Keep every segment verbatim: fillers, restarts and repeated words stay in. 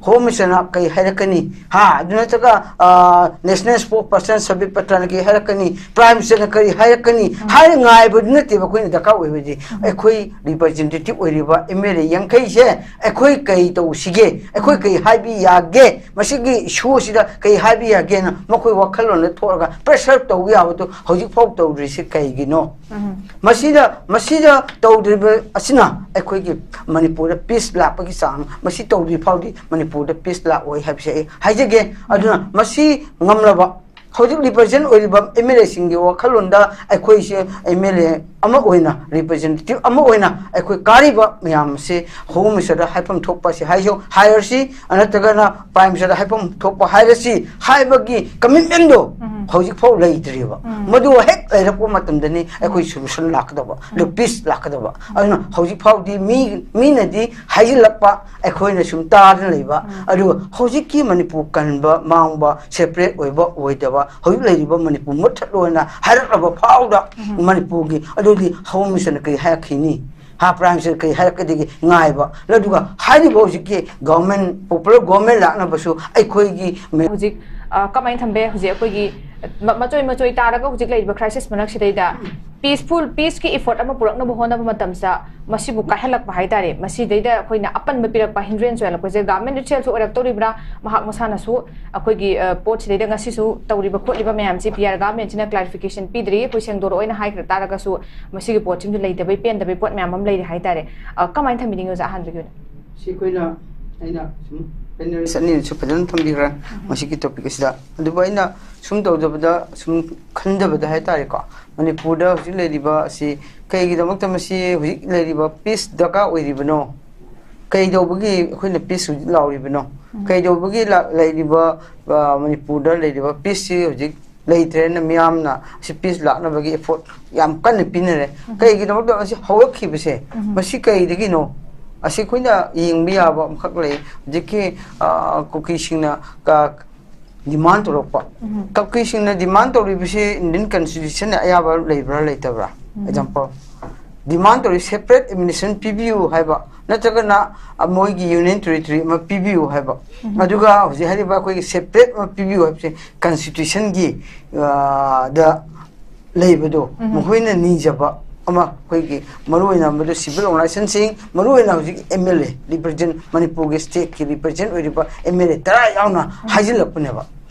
Home ꯃꯤꯅꯤꯁꯇꯔꯅ ꯀꯩ ꯍꯥꯏꯔꯛꯀꯅꯤ, ꯍꯥ? ꯑꯗꯨ ꯅꯠꯇ꯭ꯔꯒ, ꯑ, ꯅꯦꯁꯅꯦꯜ ꯁ꯭ꯄꯣꯛꯁ ꯄꯔꯁꯟ ꯁꯕꯤꯠ ꯄꯇ꯭ꯔꯥꯅ ꯀꯩ ꯍꯥꯏꯔꯛꯀꯅꯤ, ꯄ꯭ꯔꯥꯏꯝ ꯃꯤꯅꯤꯁꯇꯔꯅ ꯀꯔꯤ ꯍꯥꯏꯔꯛꯀꯅꯤ ꯍꯥꯏꯅ ꯉꯥꯏꯕꯗꯨ ꯅꯠꯇꯦꯕ ꯑꯩꯈꯣꯏꯅ ꯗꯔꯀꯥꯔ ꯑꯣꯏꯕꯗꯤ꯫ ꯑꯩꯈꯣꯏ ꯔꯤꯄ꯭ꯔꯖꯦꯟꯇꯦꯇꯤꯚ ꯑꯣꯏꯔꯤꯕ ꯑꯦꯝ ꯑꯦꯜ ꯑꯦ ꯌꯥꯡꯈꯩꯁꯦ ꯑꯩꯈꯣꯏ ꯀꯩ ꯇꯧꯁꯤꯒꯦ, ꯑꯩꯈꯣꯏ ꯀꯩ ꯍꯥꯏꯕꯤ ꯌꯥꯒꯦ, ꯃꯁꯤꯒꯤ ꯏꯁꯨ ꯑꯁꯤꯗ ꯀꯩ ꯍꯥꯏꯕꯤ ꯌꯥꯒꯦꯅ ꯃꯈꯣꯏ ꯋꯥꯈꯜꯂꯣꯟꯗ ꯊꯣꯛꯑꯒ ꯄ꯭ꯔꯦꯁꯔ ꯇꯧꯕ ꯌꯥꯕꯗꯣ ꯍꯧꯖꯤꯛꯐꯥꯎ ꯇꯧꯗ꯭ꯔꯤꯁꯤ ꯀꯩꯒꯤꯅꯣ? ꯃꯁꯤꯗ, ꯃꯁꯤꯗ ꯇꯧꯗ꯭ꯔꯤꯕ ꯑꯁꯤꯅ ꯑꯩꯈꯣꯏꯒꯤ ꯃꯅꯤꯄꯨꯔꯗ ꯄꯤꯁ ꯂꯥꯛꯄꯒꯤ ꯆꯥꯡ, ꯃꯁꯤ ꯇꯧꯗ꯭ꯔꯤ ꯐꯥꯎꯗꯤ ꯃꯅꯤꯄꯨꯔꯗ ꯄꯤꯁ ꯂꯥꯛꯑꯣꯏ ꯍꯥꯏꯕꯁꯦ ꯑꯩ ꯍꯥꯏꯖꯒꯦ꯫ ꯑꯗꯨꯅ ꯃꯁꯤ ꯉꯝꯂꯕ, ꯍꯧꯖꯤꯛ ꯔꯤꯄ꯭ꯔꯖꯦꯟ ꯑꯣꯏꯔꯤꯕ ꯑꯦꯝ ꯑꯦꯜ ꯑꯦꯁꯤꯡꯒꯤ ꯋꯥꯈꯜꯂꯣꯟꯗ ꯑꯩꯈꯣꯏꯁꯦ ꯑꯦꯝ ꯑꯦꯜ ꯑꯦ ꯑꯃ ꯑꯣꯏꯅ, ꯔꯤꯄ꯭ꯔꯖꯦꯟꯇꯦꯇꯤꯚ ꯑꯃ ꯑꯣꯏꯅ ꯑꯩꯈꯣꯏ ꯀꯥꯔꯤꯕ ꯃꯌꯥꯝ ꯑꯁꯤ ꯍꯣꯝ ꯃꯤꯅꯤꯁꯇꯔꯗ ꯍꯥꯏꯐꯝ ꯊꯣꯛꯄ ꯑꯁꯤ ꯍꯥꯏꯁꯨ ꯍꯥꯏꯔꯁꯤ, ꯅꯠꯇ꯭ꯔꯒꯅ ꯄ꯭ꯔꯥꯏꯝ ꯃꯤꯅꯤꯁꯇꯔꯗ ꯍꯥꯏꯐꯝ ꯊꯣꯛꯄ ꯍꯥꯏꯔꯁꯤ ꯍꯥꯏꯕꯒꯤ ꯀꯃꯤꯠꯃꯦꯟꯗꯣ ꯍꯧꯖꯤꯛꯐꯥꯎ ꯂꯩꯇ꯭ꯔꯤꯕ꯫ ꯃꯗꯨ ꯍꯦꯛ ꯂꯩꯔꯛꯄ ꯃꯇꯝꯗꯅꯤ ꯑꯩꯈꯣꯏ ꯁꯣꯂꯨꯁꯟ ꯂꯥꯛꯀꯗꯕ, ꯑꯗꯨ ꯄꯤꯁ ꯂꯥꯛꯀꯗꯕ꯫ ꯑꯗꯨꯅ ꯍꯧꯖꯤꯛꯐꯥꯎꯗꯤ ꯃꯤ, ꯃꯤꯅꯗꯤ ꯍꯥꯏꯖꯤꯜꯂꯛꯄ, ꯑꯩꯈꯣꯏꯅ ꯁꯨꯝ ꯇꯥꯗꯅ ꯂꯩꯕ꯫ ꯑꯗꯨꯒ ꯍꯧꯖꯤꯛꯀꯤ ꯃꯅꯤꯄꯨꯔ ꯀꯟꯕ ꯃꯥꯡꯕ, ꯁꯦꯄꯔꯦꯠ ꯑꯣꯏꯕ ꯑꯣꯏꯗꯕ, ꯍꯧꯖꯤꯛ ꯂꯩꯔꯤꯕ ꯃꯅꯤꯄꯨꯔ ꯃꯨꯠꯊꯠꯂꯣꯅ ꯍꯥꯏꯔꯛꯂꯕ ꯐꯥꯎꯗ ꯃꯅꯤꯄꯨꯔꯒꯤ, ꯑꯗꯨꯗꯤ ꯍꯣꯝ ꯃꯤꯅꯤꯁꯇꯔꯅ ꯀꯔꯤ ꯍꯥꯏꯔꯛꯈꯤꯅꯤ? ꯍꯥ, ꯄ꯭ꯔꯥꯏꯝ ꯃꯤꯅꯤꯁꯇꯔ ꯀꯔꯤ ꯍꯥꯏꯔꯛꯀꯗꯒꯦ ꯉꯥꯏꯕ꯫ ꯑꯗꯨꯒ ꯍꯥꯏꯔꯤꯕ ꯍꯧꯖꯤꯛꯀꯤ ꯒꯣꯚꯔꯟꯃꯦꯟ, ꯄꯣꯄꯨꯂꯔ ꯒꯣꯚꯔꯟꯃꯦꯟ ꯂꯥꯛꯅꯕꯁꯨ ꯑꯩꯈꯣꯏꯒꯤ ꯃꯦ- ꯍꯧꯖꯤꯛ, ꯑ, ꯀꯃꯥꯏꯅ ꯊꯝꯕ ꯌꯥꯏ? ꯍꯧꯖꯤꯛ ꯑꯩꯈꯣꯏꯒꯤ ꯃ-, ꯃꯆꯣꯏ ꯃꯆꯣꯏ ꯇꯥꯔꯒ ꯍꯧꯖꯤꯛ ꯂꯩꯔꯤꯕ ꯀ꯭ꯔꯥꯏꯁꯤꯁ ꯃꯔꯛꯁꯤꯗꯩꯗ ꯄꯤꯁꯐꯨꯜ, ꯄꯤꯁꯀꯤ ꯏꯐꯣꯔꯠ ꯑꯃ ꯄꯨꯔꯛꯅꯕ ꯍꯣꯠꯅꯕ ꯃꯇꯝꯗ ꯃꯁꯤꯕꯨ ꯀꯥꯏꯍꯜꯂꯛꯄ ꯍꯥꯏꯇꯥꯔꯦ, ꯃꯁꯤꯗꯩꯗ ꯑꯩꯈꯣꯏꯅ ꯑꯄꯟꯕ ꯄꯤꯔꯛꯄ, ꯍꯤꯟꯗ꯭ꯔꯦꯟꯁ ꯑꯣꯏꯍꯜꯂꯛꯄꯁꯦ ꯒꯚꯔꯟꯃꯦꯟ ꯏꯠꯁꯦꯜꯐꯁꯨ ꯑꯣꯏꯔꯛꯇꯧꯔꯤꯕ꯭ꯔꯥ? ꯃꯍꯥꯛ ꯃꯁꯥꯅꯁꯨ ꯑꯩꯈꯣꯏꯒꯤ, ꯑ, ꯄꯣꯠꯁꯤꯗꯩꯗ ꯉꯁꯤꯁꯨ ꯇꯧꯔꯤꯕ ꯈꯣꯠꯂꯤꯕ ꯃꯌꯥꯝꯁꯤ ꯕꯤꯍꯥꯔ ꯒꯚꯔꯟꯃꯦꯟꯠꯁꯤꯅ ꯀ꯭ꯂꯥꯔꯤꯐꯤꯀꯦꯁꯟ ꯄꯤꯗ꯭ꯔꯤ, ꯑꯩꯈꯣꯏ ꯁꯦꯡꯗꯣꯔꯛꯑꯣꯅ ꯍꯥꯏꯈ꯭ꯔ ꯇꯥꯔꯒꯁꯨ ꯃꯁꯤꯒꯤ ꯄꯣꯠꯁꯤꯡꯗꯨ ꯂꯩꯇꯕꯩ ꯄꯦꯟꯗꯕꯩ ꯄꯣꯠ ꯃꯌꯥꯝ ꯑꯃ ꯂꯩꯔꯤ ꯍꯥꯏꯇꯥꯔꯦ꯫ ꯑ, ꯀꯃꯥꯏꯅ ꯊꯝꯕꯤꯅꯤꯡꯉꯤ ꯑꯣꯖꯥ? ꯑꯍꯥꯟꯕꯒꯤ ꯑꯣꯏꯅ ꯁꯤ ꯑꯩꯈꯣꯏꯅ, ꯑꯩꯅ ꯁꯨꯝ ꯄꯦꯅꯦꯂꯤꯁ ꯑꯅꯤꯅꯁꯨ ꯐꯖꯅ ꯊꯝꯕꯤꯈ꯭ꯔꯦ ꯃꯁꯤꯒꯤ ꯇꯣꯄꯤꯛ ꯑꯁꯤꯗ꯫ ꯑꯗꯨꯕꯨ ꯑꯩꯅ ꯁꯨꯝ ꯇꯧꯖꯕꯗ, ꯁꯨꯝ ꯈꯟꯖꯕꯗ ꯍꯥꯏꯇꯥꯔꯦꯀꯣ, ꯃꯅꯤꯄꯨꯔꯗ ꯍꯧꯖꯤꯛ ꯂꯩꯔꯤꯕ ꯑꯁꯤ ꯀꯩꯒꯤꯗꯃꯛꯇ ꯃꯁꯤ ꯍꯧꯖꯤꯛ ꯂꯩꯔꯤꯕ ꯄꯤꯁ ꯗꯔꯀꯥꯔ ꯑꯣꯏꯔꯤꯕꯅꯣ? ꯀꯩꯗꯧꯕꯒꯤ ꯑꯩꯈꯣꯏꯅ ꯄꯤꯁ ꯍꯧꯖꯤꯛ ꯂꯥꯎꯔꯤꯕꯅꯣ? ꯀꯩꯗꯧꯕꯒꯤ ꯂꯥ-, ꯂꯩꯔꯤꯕ, ꯑ, ꯃꯅꯤꯄꯨꯔꯗ ꯂꯩꯔꯤꯕ ꯄꯤꯁꯁꯤ ꯍꯧꯖꯤꯛ ꯂꯩꯇ꯭ꯔꯦꯅ ꯃꯤꯌꯥꯝꯅ ꯑꯁꯤ ꯄꯤꯁ ꯂꯥꯛꯅꯕꯒꯤ ꯑꯦꯐꯣꯔꯠ ꯌꯥꯝ ꯀꯟꯅ ꯄꯤꯅꯔꯦ? ꯀꯩꯒꯤꯗꯃꯛꯇ ꯑꯁꯤ ꯍꯧꯔꯛꯈꯤꯕꯁꯦ? ꯃꯁꯤ ꯀꯩꯗꯒꯤꯅꯣ? ꯑꯁꯤ ꯑꯩꯈꯣꯏꯅ ꯌꯦꯡꯕ ꯌꯥꯕ ꯑꯃꯈꯛ ꯂꯩ꯫ ꯍꯧꯖꯤꯛꯀꯤ, ꯑ, ꯀꯨꯀꯤꯁꯤꯡꯅ ꯀ-, ꯗꯤꯃꯥꯟ ꯇꯧꯔꯛꯄ꯫ ꯀꯨꯀꯤꯁꯤꯡꯅ ꯗꯤꯃꯥꯟ ꯇꯧꯔꯤꯕꯁꯤ ꯏꯟꯗꯤꯌꯟ ꯀꯟꯁꯇꯤꯇ꯭ꯌꯨꯁꯟꯅ ꯑꯌꯥꯕ ꯂꯩꯕ꯭ꯔꯥ ꯂꯩꯇꯕ꯭ꯔꯥ? ꯑꯦꯛꯖꯥꯝꯄꯜ, ꯗꯤꯃꯥꯟ ꯇꯧꯔꯤ ꯁꯦꯄꯔꯦꯠ ꯑꯦꯗꯃꯤꯅꯤꯁꯇ꯭ꯔꯦꯁꯟ ꯄꯤꯕꯤꯌꯨ ꯍꯥꯏꯕ꯫ ꯅꯠꯇ꯭ꯔꯒꯅ ꯃꯣꯏꯒꯤ ꯌꯨꯅꯤꯌꯟ ꯇꯦꯔꯤꯇꯣꯔꯤ ꯑꯃ ꯄꯤꯕꯤꯌꯨ ꯍꯥꯏꯕ꯫ ꯑꯗꯨꯒ ꯍꯧꯖꯤꯛ ꯍꯥꯏꯔꯤꯕ ꯑꯩꯈꯣꯏꯒꯤ ꯁꯦꯄꯔꯦꯠ ꯑꯃ ꯄꯤꯕꯤꯌꯨ ꯍꯥꯏꯕꯁꯦ ꯀꯟꯁꯇꯤꯇ꯭ꯌꯨꯁꯟꯒꯤ ꯗ ꯂꯩꯕꯗꯣ, ꯃꯈꯣꯏꯅ ꯅꯤꯖꯕ ꯑꯃ, ꯑꯩꯈꯣꯏꯒꯤ ꯃꯔꯨꯑꯣꯏꯅ ꯃꯗꯨ ꯁꯤꯚꯤꯜ ꯑꯣꯔꯒꯅꯥꯏꯖꯦꯁꯟꯁꯤꯡ, ꯃꯔꯨꯑꯣꯏꯅ ꯍꯧꯖꯤꯛ ꯑꯦꯝ ꯑꯦꯜ ꯑꯦ ꯔꯤꯄ꯭ꯔꯖꯦꯟ, ꯃꯅꯤꯄꯨꯔꯒꯤ ꯁ꯭ꯇꯦꯠꯀꯤ ꯔꯤꯄ꯭ꯔꯖꯦꯟ ꯑꯣꯏꯔꯤꯕ ꯑꯦꯝ ꯑꯦꯜ ꯑꯦ ꯇꯔꯥ ꯌꯥꯎꯅ ꯍꯥꯏꯖꯤꯜꯂꯛꯄꯅꯦꯕ꯫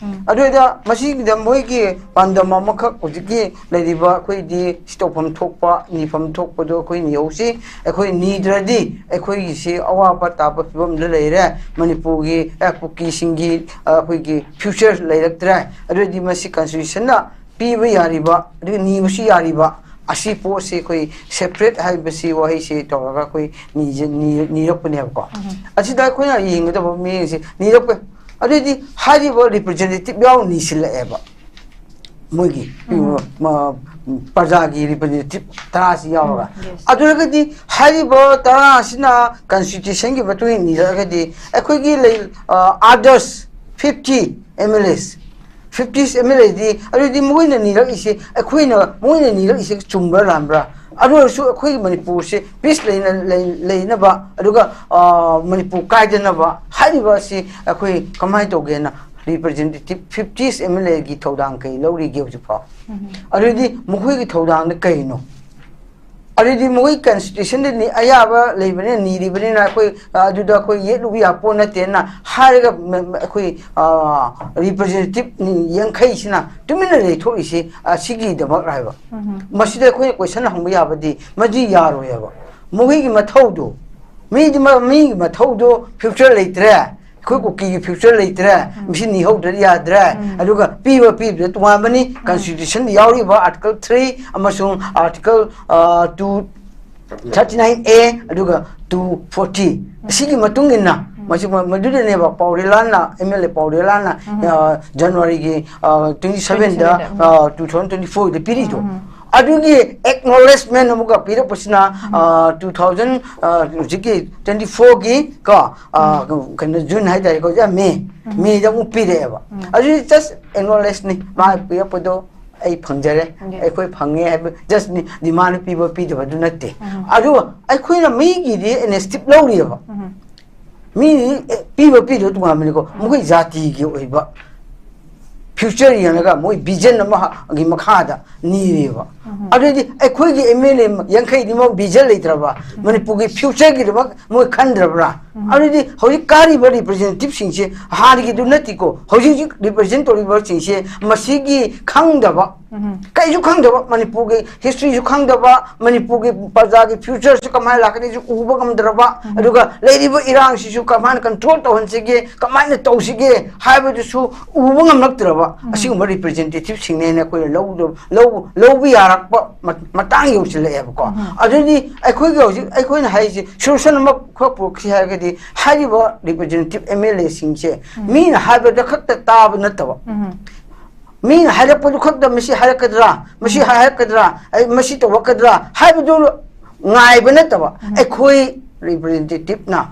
ꯑꯗꯨꯗ ꯃꯁꯤꯒꯤꯗ ꯃꯣꯏꯒꯤ ꯄꯥꯟꯗꯝ ꯑꯃꯈꯛ, ꯍꯧꯖꯤꯛꯀꯤ ꯂꯩꯔꯤꯕ ꯑꯩꯈꯣꯏꯗꯤ ꯁꯤ ꯇꯧꯐꯝ ꯊꯣꯛꯄ, ꯅꯤꯐꯝ ꯊꯣꯛꯄꯗꯣ ꯑꯩꯈꯣꯏ ꯅꯤꯍꯧꯁꯤ꯫ ꯑꯩꯈꯣꯏ ꯅꯤꯗ꯭ꯔꯗꯤ ꯑꯩꯈꯣꯏꯒꯤꯁꯤ ꯑꯋꯥꯕ ꯇꯥꯕ ꯐꯤꯕꯝꯗ ꯂꯩꯔꯦ꯫ ꯃꯅꯤꯄꯨꯔꯒꯤ, ꯑꯦ, ꯀꯨꯀꯤꯁꯤꯡꯒꯤ, ꯑ, ꯑꯩꯈꯣꯏꯒꯤ ꯐ꯭ꯌꯨꯆꯔ ꯂꯩꯔꯛꯇ꯭ꯔꯦ꯫ ꯑꯗꯨꯗꯤ ꯃꯁꯤ ꯀꯟꯁꯇꯤꯇ꯭ꯌꯨꯁꯟꯅ ꯄꯤꯕ ꯌꯥꯔꯤꯕ, ꯑꯗꯨꯒ ꯅꯤꯕꯁꯨ ꯌꯥꯔꯤꯕ, ꯑꯁꯤ ꯄꯣꯠꯁꯤ ꯑꯩꯈꯣꯏ ꯁꯦꯄꯔꯦꯠ ꯍꯥꯏꯕꯁꯤ ꯋꯥꯍꯩꯁꯤ ꯇꯧꯔꯒ ꯑꯩꯈꯣꯏ ꯅꯤꯖ-, ꯅꯤ-, ꯅꯤꯔꯛꯄꯅꯦꯕꯀꯣ꯫ ꯑꯁꯤꯗ ꯑꯩꯈꯣꯏꯅ ꯌꯦꯡꯒꯗꯕ ꯃꯤꯠꯌꯦꯡꯁꯦ ꯅꯤꯔꯛꯄ꯫ ꯑꯗꯨꯑꯣꯏꯗꯤ ꯍꯥꯏꯔꯤꯕ ꯔꯤꯄ꯭ꯔꯖꯦꯟꯇꯦꯇꯤꯚ ꯌꯥꯎ ꯅꯤꯁꯤꯜꯂꯛꯑꯦꯕ ꯃꯣꯏꯒꯤ, ꯎꯝ꯫ ꯃ-, ꯄ꯭ꯔꯖꯥꯒꯤ ꯔꯤꯄ꯭ꯔꯖꯦꯟꯇꯦꯇꯤꯚ ꯇꯔꯥꯁꯤ ꯌꯥꯎꯔꯒ꯫ ꯎꯝ, yes. ꯑꯗꯨ ꯑꯣꯏꯔꯒꯗꯤ ꯍꯥꯏꯔꯤꯕ ꯇꯔꯥ ꯑꯁꯤꯅ ꯀꯟꯁꯇꯤꯇ꯭ꯌꯨꯁꯟꯒꯤ ꯃꯇꯨꯡ ꯏꯟꯅ ꯏꯔꯒꯗꯤ ꯑꯩꯈꯣꯏꯒꯤ ꯂꯩ, ꯑ, others fifty M L As, fifty M L Aꯗꯤ, ꯑꯗꯨꯗꯤ ꯃꯣꯏꯅ ꯅꯤꯔꯛꯏꯁꯦ, ꯑꯩꯈꯣꯏꯅ, ꯃꯣꯏꯅ ꯅꯤꯔꯛꯏꯁꯦ ꯆꯨꯝꯕ꯭ꯔꯥ ꯂꯥꯟꯕ꯭ꯔꯥ? ꯑꯗꯨ ꯑꯣꯏꯔꯁꯨ ꯑꯩꯈꯣꯏꯒꯤ ꯃꯅꯤꯄꯨꯔꯁꯦ ꯄꯤꯁ ꯂꯩꯅ-, ꯂꯩ-, ꯂꯩꯅꯕ, ꯑꯗꯨꯒ, ꯑ, ꯃꯅꯤꯄꯨꯔ ꯀꯥꯏꯗꯅꯕ ꯍꯥꯏꯔꯤꯕ ꯑꯁꯤ ꯑꯩꯈꯣꯏ ꯀꯃꯥꯏꯅ ꯇꯧꯒꯦꯅ ꯔꯤꯄ꯭ꯔꯖꯦꯟꯇꯦꯇꯤꯚ ꯐꯤꯐꯇꯤꯁ M L Aꯒꯤ ꯊꯧꯗꯥꯡ ꯀꯩ ꯂꯧꯔꯤꯒꯦ ꯍꯧꯖꯤꯛꯐꯥꯎ? ꯎꯝ꯫ ꯑꯗꯨꯗꯤ ꯃꯈꯣꯏꯒꯤ ꯊꯧꯗꯥꯡꯗ ꯀꯩꯅꯣ? ꯑꯗꯨꯗꯤ ꯃꯈꯣꯏ ꯀꯟꯁꯇꯤꯇ꯭ꯌꯨꯁꯟꯗ ꯅꯤ-, ꯑꯌꯥꯕ ꯂꯩꯕꯅꯤꯅ, ꯅꯤꯔꯤꯕꯅꯤꯅ ꯑꯩꯈꯣꯏ, ꯑ, ꯑꯗꯨꯗ ꯑꯩꯈꯣꯏ ꯌꯦꯠꯂꯨꯕ ꯌꯥꯄꯣꯠ ꯅꯠꯇꯦꯅ ꯍꯥꯏꯔꯒ ꯃ-, ꯃ-, ꯑꯩꯈꯣꯏ, ꯑ, ꯔꯤꯄ꯭ꯔꯖꯦꯟꯇꯦꯇꯤꯚ ꯌꯥꯡꯈꯩꯁꯤꯅ ꯇꯨꯃꯤꯟꯅ ꯂꯩꯊꯣꯛꯏꯁꯤ, ꯑ, ꯁꯤꯒꯤꯗꯃꯛ ꯍꯥꯏꯕ꯫ ꯎꯝ꯫ ꯃꯁꯤꯗ ꯑꯩꯈꯣꯏꯅ ꯀꯣꯏꯁꯟ ꯍꯪꯕ ꯌꯥꯕꯗꯤ ꯃꯗꯨ ꯌꯥꯔꯣꯏ ꯍꯥꯏꯕ꯫ ꯃꯈꯣꯏꯒꯤ ꯃꯊꯧꯗꯣ, ꯃꯤꯗꯤ ꯃ-, ꯃꯤꯒꯤ ꯃꯊꯧꯗꯣ ꯐ꯭ꯌꯨꯆꯔ ꯂꯩꯇ꯭ꯔꯦ꯫ ꯑꯩꯈꯣꯏ ꯀꯨꯀꯤꯒꯤ ꯐ꯭ꯌꯨꯆꯔ ꯂꯩꯇ꯭ꯔꯦ, ꯎꯝ꯫ ꯃꯁꯤ ꯅꯤꯍꯧꯗ꯭ꯔꯗꯤ ꯌꯥꯗ꯭ꯔꯦ꯫ ꯎꯝ꯫ ꯑꯗꯨꯒ ꯄꯤꯕ ꯄꯤꯕꯗ ꯇꯣꯉꯥꯟꯕꯅꯤ, ꯎꯝ꯫ ꯀꯟꯁꯇꯤꯇ꯭ꯌꯨꯁꯟꯗ ꯌꯥꯎꯔꯤꯕ ꯑꯥꯔꯇꯤꯀꯜ ꯊ꯭ꯔꯤ ꯑꯃꯁꯨꯡ ꯑꯥꯔꯇꯤꯀꯜ, ꯑ, ꯇꯨ ꯊꯥꯔꯇꯤ ꯅꯥꯏꯟ ꯑꯦ ꯑꯗꯨꯒ ꯇꯨ ꯐꯣꯔꯇꯤ꯫ ꯎꯝ꯫ ꯑꯁꯤꯒꯤ ꯃꯇꯨꯡ ꯏꯟꯅ, ꯎꯝ꯫ ꯃꯁꯤ ꯃ-, ꯃꯗꯨꯗꯅꯦꯕ ꯄꯥꯎꯔꯦꯂꯥꯟꯅ, ꯑꯦꯝ ꯑꯦꯜ ꯑꯦ ꯄꯥꯎꯔꯦꯂꯥꯟꯅ, ꯎꯝ꯫ ꯑ, ꯖꯅꯋꯥꯔꯤꯒꯤ, ꯑ, ꯇ꯭ꯋꯦꯟꯇꯤ ꯁꯚꯦꯟꯗ, ꯇ꯭ꯋꯦꯟꯇꯤ ꯁꯚꯦꯟꯗ, ꯎꯝ꯫ ꯑ, ꯇꯨ ꯊꯥꯎꯖꯟ ꯇ꯭ꯋꯦꯟꯇꯤ ꯐꯣꯔꯗ ꯄꯤꯔꯤꯗꯣ꯫ ꯎꯝ꯫ ꯑꯗꯨꯒꯤ ꯑꯦꯛꯅꯣꯂꯦꯖꯃꯦꯟ ꯑꯃꯨꯛꯀ ꯄꯤꯔꯛꯄꯁꯤꯅ, ꯎꯝ꯫ ꯑ, ꯇꯨ ꯊꯥꯎꯖꯟ, ꯑ, ꯍꯧꯖꯤꯛꯀꯤ ꯇ꯭ꯋꯦꯟꯇꯤ ꯐꯣꯔꯒꯤ ꯀꯣ, ꯑ, ꯎꯝ꯫ ꯀꯩꯅꯣ, ꯖꯨꯟ ꯍꯥꯏꯇꯥꯔꯦꯀꯣ, ꯌꯥꯝ ꯃꯦ, ꯎꯝ꯫ ꯃꯦꯗ ꯑꯃꯨꯛ ꯄꯤꯔꯛꯑꯦꯕ꯫ ꯎꯝ꯫ ꯑꯗꯨꯗꯤ ꯖꯁ ꯑꯦꯛꯅꯣꯂꯦꯖꯅꯤ, ꯃꯥ ꯄꯤꯔꯛꯄꯗꯣ, ꯑꯩ ꯐꯪꯖꯔꯦ, ꯑꯩꯈꯣꯏ ꯐꯪꯉꯦ ꯍꯥꯏꯕ just ꯗꯤꯃꯥꯟ ꯄꯤꯕ ꯄꯤꯗꯕꯗꯨ ꯅꯠꯇꯦ꯫ ꯑꯗꯨꯒ ꯑꯩꯈꯣꯏꯅ ꯃꯤꯒꯤꯗꯤ ꯏꯅꯤꯁꯤꯌꯦꯇꯤꯚ ꯂꯧꯔꯤꯑꯕ꯫ ꯃꯤ, ꯑꯦ, ꯄꯤꯕ ꯄꯤꯗꯕ ꯇꯣꯉꯥꯟꯕꯅꯤꯀꯣ, ꯃꯈꯣꯏ ꯖꯥꯇꯤꯒꯤ ꯑꯣꯏꯕ ꯐ꯭ꯌꯨꯆꯔ ꯌꯦꯡꯉꯒ ꯃꯣꯏ ꯚꯤꯖꯟ ꯑꯃꯒꯤ ꯃꯈꯥꯗ ꯅꯤꯔꯦꯕ꯫ ꯑꯗꯨꯗꯤ ꯑꯩꯈꯣꯏꯒꯤ ꯑꯦꯝ ꯑꯦꯜ ꯑꯦ ꯌꯥꯡꯈꯩꯗꯤ ꯃꯣꯏ ꯚꯤꯖꯟ ꯂꯩꯇ꯭ꯔꯕ? ꯃꯅꯤꯄꯨꯔꯒꯤ ꯐ꯭ꯌꯨꯆꯔꯒꯤꯗꯃꯛ ꯃꯣꯏ ꯈꯟꯗ꯭ꯔꯕ꯭ꯔꯥ? ꯑꯗꯨꯗꯤ ꯍꯧꯖꯤꯛ ꯀꯥꯔꯤꯕ ꯔꯤꯄ꯭ꯔꯖꯦꯟꯇꯦꯇꯤꯚꯁꯤꯡꯁꯦ ꯍꯥꯟꯅꯒꯤꯗꯨ ꯅꯠꯇꯦꯀꯣ, ꯍꯧꯖꯤꯛ ꯍꯧꯖꯤꯛ ꯔꯤꯄ꯭ꯔꯖꯦꯟ ꯇꯧꯔꯤꯕꯁꯤꯡꯁꯦ ꯃꯁꯤꯒꯤ ꯈꯪꯗꯕ, ꯀꯩꯁꯨ ꯈꯪꯗꯕ, ꯃꯅꯤꯄꯨꯔꯒꯤ ꯍꯤꯁꯇ꯭ꯔꯤꯁꯨ ꯈꯪꯗꯕ, ꯃꯅꯤꯄꯨꯔꯒꯤ ꯄ꯭ꯔꯖꯥꯒꯤ ꯐ꯭ꯌꯨꯆꯔꯁꯨ ꯀꯃꯥꯏꯅ ꯂꯥꯛꯀꯅꯤꯁꯨ ꯎꯕ ꯉꯝꯗ꯭ꯔꯕ, ꯑꯗꯨꯒ ꯂꯩꯔꯤꯕ ꯏꯔꯥꯡꯁꯤꯁꯨ ꯀꯃꯥꯏꯅ ꯀꯟꯇ꯭ꯔꯣꯜ ꯇꯧꯍꯟꯁꯤꯒꯦ, ꯀꯃꯥꯏꯅ ꯇꯧꯁꯤꯒꯦ ꯍꯥꯏꯕꯗꯨꯁꯨ ꯎꯕ ꯉꯝꯂꯛꯇ꯭ꯔꯕ ꯑꯁꯤꯒꯨꯝꯕ ꯔꯤꯄ꯭ꯔꯖꯦꯟꯇꯦꯇꯤꯚꯁꯤꯡꯅꯦꯅ ꯑꯩꯈꯣꯏꯅ ꯂꯧꯗ-, ꯂꯧ-, ꯂꯧꯕ ꯌꯥꯔꯛꯄ ꯃꯠ-, ꯃꯇꯥꯡ ꯌꯧꯁꯤꯜꯂꯛꯑꯦꯕꯀꯣ꯫ ꯑꯗꯨꯗꯤ ꯑꯩꯈꯣꯏꯒꯤ ꯍꯧꯖꯤꯛ ꯑꯩꯈꯣꯏꯅ ꯍꯥꯏꯔꯤꯁꯦ ꯁꯣꯂꯨꯁꯟ ꯑꯃꯈꯛ ꯄꯨꯔꯛꯁꯤ ꯍꯥꯏꯔꯒꯗꯤ ꯍꯥꯏꯔꯤꯕ ꯔꯤꯄ꯭ꯔꯖꯦꯟꯇꯦꯇꯤꯚ ꯑꯦꯝ ꯑꯦꯜ ꯑꯦꯁꯤꯡꯁꯦ ꯃꯤꯅ ꯍꯥꯏꯕꯗ ꯈꯛꯇ ꯇꯥꯕ ꯅꯠꯇꯕ, ꯃꯤꯅ ꯍꯥꯏꯔꯛꯄꯗꯨ ꯈꯛꯇ ꯃꯁꯤ ꯍꯥꯏꯔꯛꯀꯗ꯭ꯔꯥ, ꯃꯁꯤ ꯍꯥꯏꯔꯛꯀꯗ꯭ꯔꯥ, ꯑꯩ ꯃꯁꯤ ꯇꯧꯔꯛꯀꯗ꯭ꯔꯥ ꯍꯥꯏꯕꯗꯨ ꯉꯥꯏꯕ ꯅꯠꯇꯕ, ꯑꯩꯈꯣꯏ ꯔꯤꯄ꯭ꯔꯖꯦꯟꯇꯦꯇꯤꯚꯅ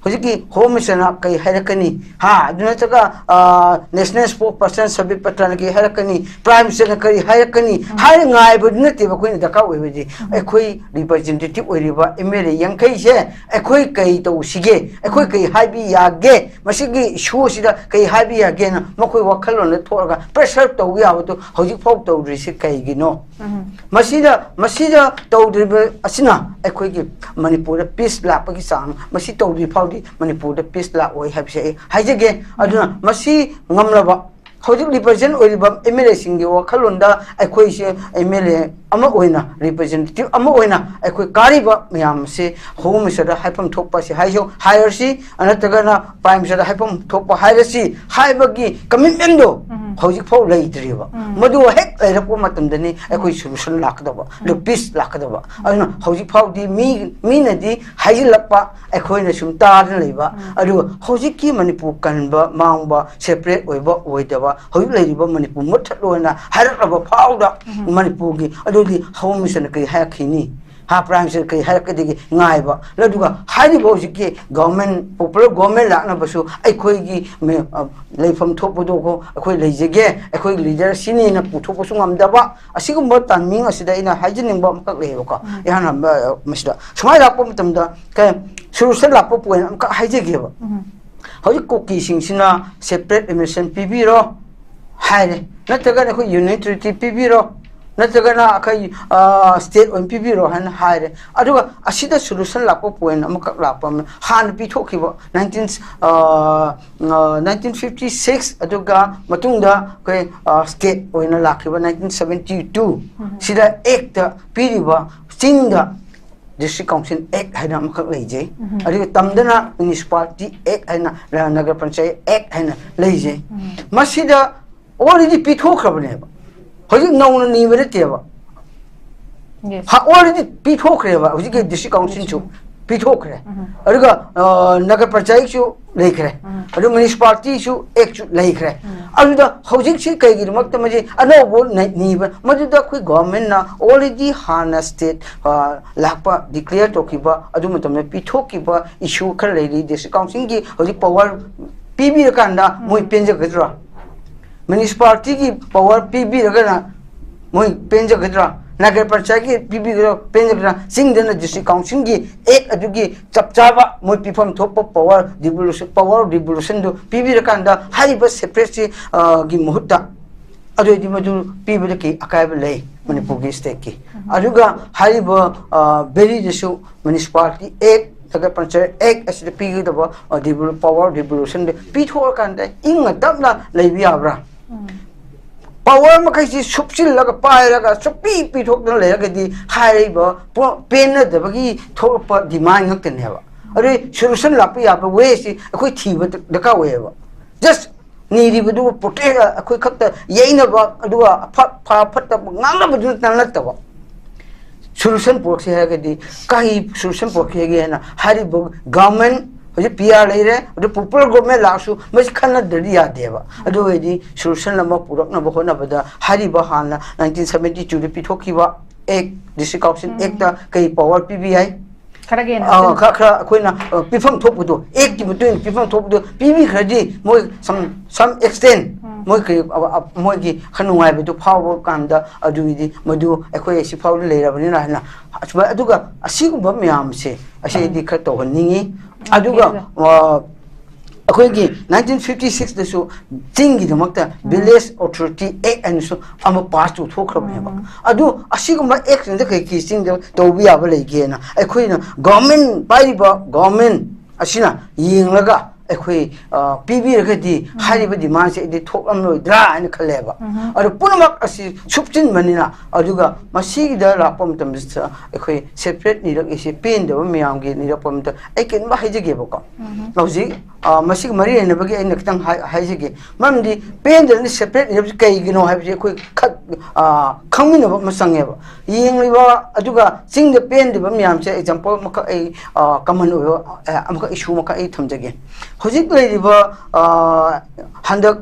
ꯍꯧꯖꯤꯛꯀꯤ ꯍꯣꯝ ꯃꯤꯅꯤꯁꯇꯔꯅ ꯀꯩ ꯍꯥꯏꯔꯛꯀꯅꯤ, ꯍꯥ, ꯑꯗꯨ ꯅꯠꯇ꯭ꯔꯒ, ꯑ, ꯅꯦꯁꯅꯦꯜ ꯁ꯭ꯄꯣꯛꯁ ꯄꯔꯁꯟ ꯁꯕꯤꯠ ꯄꯇ꯭ꯔꯅ ꯀꯩ ꯍꯥꯏꯔꯛꯀꯅꯤ, ꯄ꯭ꯔꯥꯏꯝ ꯃꯤꯅꯤꯁꯇꯔꯅ ꯀꯔꯤ ꯍꯥꯏꯔꯛꯀꯅꯤ ꯍꯥꯏꯅ ꯉꯥꯏꯕꯗꯨ ꯅꯠꯇꯦꯕ ꯑꯩꯈꯣꯏꯅ ꯗꯔꯀꯥꯔ ꯑꯣꯏꯕꯗꯤ꯫ ꯑꯩꯈꯣꯏ ꯔꯤꯄ꯭ꯔꯖꯦꯟꯇꯦꯇꯤꯚ ꯑꯣꯏꯔꯤꯕ ꯑꯦꯝ ꯑꯦꯜ ꯑꯦ ꯌꯥꯡꯈꯩꯁꯦ ꯑꯩꯈꯣꯏ ꯀꯩ ꯇꯧꯁꯤꯒꯦ, ꯑꯩꯈꯣꯏ ꯀꯩ ꯍꯥꯏꯕꯤ ꯌꯥꯒꯦ, ꯃꯁꯤꯒꯤ ꯏꯁꯨ ꯑꯁꯤꯗ ꯀꯩ ꯍꯥꯏꯕ ꯌꯥꯒꯦꯅ ꯃꯈꯣꯏ ꯋꯥꯈꯜꯂꯣꯟꯗ ꯊꯣꯛꯑꯒ ꯄ꯭ꯔꯦꯁꯔ ꯇꯧꯕ ꯌꯥꯕꯗꯨ ꯍꯧꯖꯤꯛꯐꯥꯎ ꯇꯧꯗ꯭ꯔꯤꯁꯤ ꯀꯩꯒꯤꯅꯣ? ꯃꯁꯤꯗ, ꯃꯁꯤꯗ ꯇꯧꯗ꯭ꯔꯤꯕ ꯑꯁꯤꯅ ꯑꯩꯈꯣꯏꯒꯤ ꯃꯅꯤꯄꯨꯔꯗ ꯄꯤꯁ ꯂꯥꯛꯄꯒꯤ ꯆꯥꯡ, ꯃꯁꯤ ꯇꯧꯗ꯭ꯔꯤ ꯐꯥꯎꯗꯤ ꯃꯅꯤꯄꯨꯔꯗ ꯄꯤꯁ ꯂꯥꯛꯑꯣꯏ ꯍꯥꯏꯕꯁꯦ ꯑꯩ ꯍꯥꯏꯖꯒꯦ꯫ ꯑꯗꯨꯅ ꯃꯁꯤ ꯉꯝꯂꯕ ꯍꯧꯖꯤꯛ ꯔꯤꯄ꯭ꯔꯖꯦꯟ ꯑꯣꯏꯔꯤꯕ ꯑꯦꯝ ꯑꯦꯜ ꯑꯦꯁꯤꯡꯒꯤ ꯋꯥꯈꯜꯂꯣꯟꯗ ꯑꯩꯈꯣꯏꯁꯦ ꯑꯦꯝ ꯑꯦꯜ ꯑꯦ ꯑꯃ ꯑꯣꯏꯅ, ꯔꯤꯄ꯭ꯔꯖꯦꯟꯇꯦꯇꯤꯚ ꯑꯃ ꯑꯣꯏꯅ ꯑꯩꯈꯣꯏ ꯀꯥꯔꯤꯕ ꯃꯌꯥꯝ ꯑꯁꯤ ꯍꯣꯝ ꯃꯤꯅꯤꯁꯇꯔꯗ ꯍꯥꯏꯐꯝ ꯊꯣꯛꯄ ꯑꯁꯤ ꯍꯥꯏꯖꯧ, ꯍꯥꯏꯔꯁꯤ, ꯅꯠꯇ꯭ꯔꯒꯅ ꯄ꯭ꯔꯥꯏꯝ ꯃꯤꯅꯤꯁꯇꯔꯗ ꯍꯥꯏꯐꯝ ꯊꯣꯛꯄ ꯍꯥꯏꯔꯁꯤ ꯍꯥꯏꯕꯒꯤ ꯀꯃꯤꯠꯃꯦꯟꯗꯣ ꯍꯧꯖꯤꯛꯐꯥꯎ ꯂꯩꯇ꯭ꯔꯤꯕ꯫ ꯃꯗꯨ ꯍꯦꯛ ꯂꯩꯔꯛꯄ ꯃꯇꯝꯗꯅꯤ ꯑꯩꯈꯣꯏ ꯁꯣꯂꯨꯁꯟ ꯂꯥꯛꯀꯗꯕ, ꯑꯗꯨ ꯄꯤꯁ ꯂꯥꯛꯀꯗꯕ꯫ ꯑꯗꯨꯅ ꯍꯧꯖꯤꯛ ꯐꯥꯎꯗꯤ ꯃꯤ, ꯃꯤꯅꯗꯤ ꯍꯥꯏꯖꯤꯜꯂꯛꯄ ꯑꯩꯈꯣꯏꯅ ꯁꯨꯝ ꯇꯥꯗꯅ ꯂꯩꯕ꯫ ꯑꯗꯨꯒ ꯍꯧꯖꯤꯛꯀꯤ ꯃꯅꯤꯄꯨꯔ ꯀꯟꯕ ꯃꯥꯡꯕ, ꯁꯦꯄꯔꯦꯠ ꯑꯣꯏꯕ ꯑꯣꯏꯗꯕ, ꯍꯧꯖꯤꯛ ꯂꯩꯔꯤꯕ ꯃꯅꯤꯄꯨꯔ ꯃꯨꯠꯊꯠꯂꯣꯅ ꯍꯥꯏꯔꯛꯂꯕ ꯐꯥꯎꯗ ꯃꯅꯤꯄꯨꯔꯒꯤ ꯑꯗꯨꯗꯤ ꯍꯣꯝ ꯃꯤꯅꯤꯁꯇꯔꯅ ꯀꯔꯤ ꯍꯥꯏꯔꯛꯈꯤꯅꯤ? ꯍꯥ, Prime Minister ꯀꯩ ꯍꯥꯏꯔꯛꯀꯗꯒꯦ ꯉꯥꯏꯕ꯫ ꯑꯗꯨꯒ ꯍꯥꯏꯔꯤꯕ ꯍꯧꯖꯤꯛꯀꯤ government, popular government ꯂꯥꯛꯅꯕꯁꯨ ꯑꯩꯈꯣꯏꯒꯤ ꯃꯦ-, ꯑ, ꯂꯩꯐꯝ ꯊꯣꯛꯄꯗꯣ ꯑꯩꯈꯣꯏ ꯂꯩꯖꯒꯦ, ꯑꯩꯈꯣꯏꯒꯤ leader ꯁꯤꯅꯤꯅ ꯄꯨꯊꯣꯛꯄꯁꯨ ꯉꯝꯗꯕ, ꯑꯁꯤꯒꯨꯝꯕ timing ꯑꯁꯤꯗ ꯑꯩꯅ ꯍꯥꯏꯖꯅꯤꯡꯕ ꯑꯃꯈꯛ ꯂꯩꯌꯦꯕꯀꯣ꯫ ꯎꯝ꯫ ꯏꯍꯥꯟ ꯍꯥꯟꯕ, ꯑ, ꯃꯁꯤꯗ ꯁꯨꯃꯥꯏꯅ ꯂꯥꯛꯄ ꯃꯇꯝꯗ ꯀꯩ solution ꯂꯥꯛꯄ point ꯑꯃꯈꯛ ꯍꯥꯏꯖꯒꯦꯕ꯫ ꯎꯝ꯫ ꯍꯧꯖꯤꯛ ꯀꯨꯀꯤꯁꯤꯡꯁꯤꯅ separate administration ꯄꯤꯕꯤꯔꯣ ꯍꯥꯏꯔꯦ, ꯅꯠꯇ꯭ꯔꯒꯅ ꯑꯩꯈꯣꯏ union territory ꯄꯤꯕꯤꯔꯣ, ꯅꯠꯇ꯭ꯔꯒꯅ ꯑꯩꯈꯣꯏ, ꯑ, state ꯑꯣꯏꯅ ꯄꯤꯕꯤꯔꯣ ꯍꯥꯏꯅ ꯍꯥꯏꯔꯦ꯫ ꯑꯗꯨꯒ ꯑꯁꯤꯗ solution ꯂꯥꯛꯄ point ꯑꯃꯈꯛ ꯂꯥꯛꯄ ꯑꯃꯅ, ꯍꯥꯟꯅ ꯄꯤꯊꯣꯛꯈꯤꯕ nineteen, ꯑ, ꯑ, nineteen fifty six, ꯑꯗꯨꯒ ꯃꯇꯨꯡꯗ ꯑꯩꯈꯣꯏ, ꯑ, state ꯑꯣꯏꯅ ꯂꯥꯛꯈꯤꯕ nineteen seventy two, ꯎꯝ꯫ ꯁꯤꯗ act ꯄꯤꯔꯤꯕ ꯆꯤꯡꯗ District Council Act ꯍꯥꯏꯅ ꯑꯃꯈꯛ ꯂꯩꯖꯩ꯫ ꯎꯝ꯫ ꯑꯗꯨꯒ ꯇꯝꯗꯅ Municipality Act ꯍꯥꯏꯅ, ꯅꯒꯔ ꯄꯟꯆꯥꯌꯠ Act ꯍꯥꯏꯅ ꯂꯩꯖꯩ꯫ ꯎꯝ꯫ ꯃꯁꯤꯗ already ꯄꯤꯊꯣꯛꯈ꯭ꯔꯕꯅꯦꯕ, ꯍꯧꯖꯤꯛ ꯅꯧꯅ ꯅꯤꯕ ꯅꯠꯇꯦꯕ꯫ Yes. ꯍ-, already ꯄꯤꯊꯣꯛꯈ꯭ꯔꯦꯕ ꯍꯧꯖꯤꯛꯀꯤ District Councilꯁꯨ꯫ ꯎꯝ꯫ ꯄꯤꯊꯣꯛꯈ꯭ꯔꯦ꯫ ꯎꯝ꯫ ꯑꯗꯨꯒ, ꯑ, ꯅꯒꯔ ꯄꯟꯆꯥꯌꯠꯁꯨ ꯂꯩꯈ꯭ꯔꯦ꯫ ꯎꯝ꯫ ꯑꯗꯨ Municipalityꯁꯨ Actꯁꯨ ꯂꯩꯈ꯭ꯔꯦ꯫ ꯎꯝ꯫ ꯑꯗꯨꯗ ꯍꯧꯖꯤꯛꯁꯤ ꯀꯩꯒꯤꯗꯃꯛꯇ ꯃꯁꯤ ꯑꯅꯧꯕ ꯅ-, ꯅꯤꯕ? ꯃꯗꯨꯗ ꯑꯩꯈꯣꯏ governmentꯅ already ꯍꯥꯟꯅ state, ꯑ, ꯂꯥꯛꯄ declare ꯇꯧꯈꯤꯕ, ꯑꯗꯨ ꯃꯇꯝꯗ ꯄꯤꯊꯣꯛꯈꯤꯕ issue ꯈꯔ ꯂꯩꯔꯤ꯫ District Councilꯒꯤ ꯍꯧꯖꯤꯛ power ꯄꯤꯕꯤꯔꯀꯥꯟꯗ ꯃꯣꯏ ꯎꯝ꯫ ꯄꯦꯟꯖꯒꯗ꯭ꯔꯥ? Municipalityꯒꯤ power ꯄꯤꯕꯤꯔꯒꯅ ꯃꯣꯏ ꯄꯦꯟꯖꯒꯗ꯭ꯔꯥ? ꯅꯒꯔ ꯄꯟꯆꯥꯌꯠꯀꯤ ꯄꯤꯕꯤꯒꯗ꯭ꯔꯥ, ꯄꯦꯟꯖꯒꯗ꯭ꯔꯥ? ꯆꯤꯡꯗꯅ District Councilꯒꯤ Act ꯑꯗꯨꯒꯤ ꯆꯞ ꯆꯥꯕ ꯃꯣꯏ ꯄꯤꯐꯝ ꯊꯣꯛꯄ power devolution, power devolutionꯗꯨ ꯄꯤꯕꯤꯔꯀꯥꯟꯗ ꯍꯥꯏꯔꯤꯕ separateꯁꯤ, ꯑ, ꯒꯤ ꯃꯍꯨꯠꯇ ꯑꯗꯨ ꯑꯣꯏꯗꯤ ꯃꯗꯨ ꯄꯤꯕꯗ ꯀꯩ ꯑꯀꯥꯏꯕ ꯂꯩ ꯃꯅꯤꯄꯨꯔꯒꯤ stateꯀꯤ? ꯎꯝ꯫ ꯑꯗꯨꯒ ꯍꯥꯏꯔꯤꯕ, ꯑ, Valleyꯗꯁꯨ Municipality Act, Nagar panchayat Act ꯑꯁꯤꯗ ꯄꯤꯒꯗꯕ, ꯑ, devel-, power devolutionꯗ ꯄꯤꯊꯣꯛꯑꯀꯥꯟꯗ ꯏꯪꯅ ꯇꯞꯅ ꯂꯩꯕ ꯌꯥꯕ꯭ꯔꯥ? ꯎꯝ꯫ Power ꯃꯈꯩꯁꯤ ꯁꯨꯞꯆꯤꯜꯂꯒ ꯄꯥꯏꯔꯒ ꯁꯨꯞꯄꯤ ꯄꯤꯊꯣꯛꯇꯅ ꯂꯩꯔꯒꯗꯤ ꯍꯥꯏꯔꯤꯕ ꯄꯣ-, ꯄꯦꯟꯅꯗꯕꯒꯤ ꯊꯣꯛꯂꯛꯄ demand ꯉꯥꯛꯇꯅꯦꯕ꯫ ꯑꯗꯨꯒꯤ solution ꯂꯥꯛꯄ ꯌꯥꯕ wayꯁꯤ ꯑꯩꯈꯣꯏ ꯊꯤꯕ ꯗꯔꯀꯥꯔ ꯑꯣꯏꯌꯦꯕ꯫ Just ꯅꯤꯔꯤꯕꯗꯨꯕꯨ protest ꯑꯩꯈꯣꯏ ꯈꯛꯇ ꯌꯩꯅꯕ, ꯑꯗꯨꯒ ꯑꯐ-, ꯐ-, ꯐꯠꯇꯕ ꯉꯥꯡꯅꯕꯗꯨ ꯅꯠꯇꯕ, solution ꯄꯨꯔꯛꯁꯤ ꯍꯥꯏꯔꯒꯗꯤ ꯀꯔꯤ solution ꯄꯨꯔꯛꯀꯦ ꯍꯥꯏꯅ ꯍꯥꯏꯔꯤꯕ government, ꯍꯧꯖꯤꯛ P R ꯂꯩꯔꯦ, ꯑꯗꯨ popular government ꯂꯥꯛꯑꯁꯨ ꯃꯁꯤ ꯈꯟꯅꯗ꯭ꯔꯗꯤ ꯌꯥꯗꯦꯕ꯫ ꯑꯗꯨ ꯑꯣꯏꯔꯗꯤ solution ꯑꯃ ꯄꯨꯔꯛꯅꯕ ꯍꯣꯠꯅꯕꯗ ꯍꯥꯏꯔꯤꯕ ꯍꯥꯟꯅ nineteen seventy twoꯗ ꯄꯤꯊꯣꯛꯈꯤꯕ ꯑꯦꯛ, ꯗꯤꯁꯇ꯭ꯔꯤꯛ ꯀꯥꯎꯟꯁꯤꯜ ꯑꯦꯛꯇ ꯀꯩ ꯄꯋꯥꯔ ꯄꯤꯕ ꯌꯥꯏ? ꯈꯔꯒ ꯍꯦꯟꯅ ꯑꯥ, ꯑꯗꯨꯝ ꯈꯔ ꯈꯔ ꯑꯩꯈꯣꯏꯅ ꯑ, ꯄꯤꯐꯝ ꯊꯣꯛꯄꯗꯣ, ꯑꯦꯛꯀꯤ ꯃꯇꯨꯡ ꯏꯟꯅ ꯄꯤꯐꯝ ꯊꯣꯛꯄꯗꯣ ꯄꯤꯕꯤꯈ꯭ꯔꯗꯤ, ꯃꯣꯏ some some extent ꯃꯣꯏ ꯀꯔꯤ, ꯑ, ꯑ, ꯃꯣꯏꯒꯤ ꯈꯔ ꯅꯨꯡꯉꯥꯏꯕꯗꯨ ꯐꯥꯎꯕ ꯀꯥꯟꯗ, ꯑꯗꯨꯒꯤꯗꯤ ꯃꯗꯨ ꯑꯩꯈꯣꯏ ꯑꯁꯤ ꯐꯥꯎꯗ ꯂꯩꯔꯕꯅꯤꯅ ꯍꯥꯏꯅ ꯑꯁꯨꯃꯥꯏ-, ꯑꯗꯨꯒ ꯑꯁꯤꯒꯨꯝꯕ ꯃꯌꯥꯝꯁꯦ ꯑꯁꯤꯗꯤ ꯈꯔ ꯇꯧꯍꯟꯅꯤꯡꯉꯤ꯫ ꯑꯗꯨꯒ ꯑ, ꯑꯩꯈꯣꯏꯒꯤ ꯅꯥꯏꯟꯇꯤꯟ ꯐꯤꯐꯇꯤ ꯁꯤꯛꯁꯇꯁꯨ ꯆꯤꯡꯒꯤꯗꯃꯛꯇ ꯚꯤꯂꯦꯖ ꯑꯣꯊꯣꯔꯤꯇꯤ ꯑꯦꯛ ꯍꯥꯏꯅꯁꯨ ꯑꯃ ꯄꯥꯁ ꯇꯧꯊꯣꯛꯈ꯭ꯔꯕꯅꯦꯕ꯫ ꯑꯗꯨ ꯑꯁꯤꯒꯨꯝꯕ ꯑꯦꯛꯁꯤꯡꯗ ꯀꯩ ꯀꯩ ꯆꯤꯡꯗ ꯇꯧꯕ ꯌꯥꯕ ꯂꯩꯒꯦꯅ ꯑꯩꯈꯣꯏꯅ ꯒꯣꯔꯃꯦꯟ, ꯄꯥꯏꯔꯤꯕ ꯒꯣꯔꯃꯦꯟ ꯑꯁꯤꯅ ꯌꯦꯡꯂꯒ ꯑꯩꯈꯣꯏ, ꯑ, ꯄꯤꯕꯤꯔꯒꯗꯤ ꯍꯥꯏꯔꯤꯕ ꯗꯤꯃꯥꯟꯁꯦ ꯑꯩꯗꯤ ꯊꯣꯛꯂꯝꯂꯣꯏꯗ꯭ꯔꯥ ꯍꯥꯏꯅ ꯈꯜꯂꯦꯕ꯫ ꯑꯗꯨ ꯄꯨꯝꯅꯃꯛ ꯑꯁꯤ ꯁꯨꯞꯆꯤꯟꯕꯅꯤꯅ, ꯑꯗꯨꯒ ꯃꯁꯤꯒꯤꯗ ꯂꯥꯛꯄ ꯃꯇꯝꯗꯁꯤꯗ ꯑꯩꯈꯣꯏ ꯁꯦꯄꯔꯦꯠ ꯅꯤꯔꯛꯏꯁꯦ ꯄꯦꯟꯗꯕ ꯃꯌꯥꯝꯒꯤ ꯅꯤꯔꯛꯄ ꯃꯇꯝꯗ ꯑꯩ ꯀꯩꯅꯣꯝꯃ ꯍꯥꯏꯖꯒꯦꯕꯀꯣ꯫ ꯍꯧꯖꯤꯛ, ꯑ, ꯃꯁꯤꯒ ꯃꯔꯤ ꯂꯩꯅꯕꯒꯤ ꯑꯩꯅ ꯈꯤꯇꯪ ꯍꯥꯏ-, ꯍꯥꯏꯖꯒꯦ꯫ ꯃꯔꯝꯗꯤ ꯄꯦꯟꯗꯗꯅ ꯁꯦꯄꯔꯦꯠ ꯅꯤꯔꯛꯁꯦ ꯀꯩꯒꯤꯅꯣ ꯍꯥꯏꯕꯁꯦ ꯑꯩꯈꯣꯏ ꯈꯛ, ꯑ, ꯈꯪꯃꯤꯟꯅꯕ ꯑꯃ ꯆꯪꯉꯦꯕ꯫ ꯌꯦꯡꯂꯤꯕ ꯑꯗꯨꯒ ꯆꯤꯡꯗ ꯄꯦꯟꯗꯕ ꯃꯌꯥꯝꯁꯦ ꯑꯦꯛꯖꯥꯝꯄꯜ ꯑꯃꯈꯛ ꯑꯩ, ꯑ, ꯀꯃꯟ ꯑꯣꯏꯕ, ꯑ, ꯑꯃꯈꯛ, ꯏꯁꯨ ꯑꯃꯈꯛ ꯑꯩ ꯊꯝꯖꯒꯦ꯫ ꯍꯧꯖꯤꯛ ꯂꯩꯔꯤꯕ, ꯑ, ꯍꯟꯗꯛ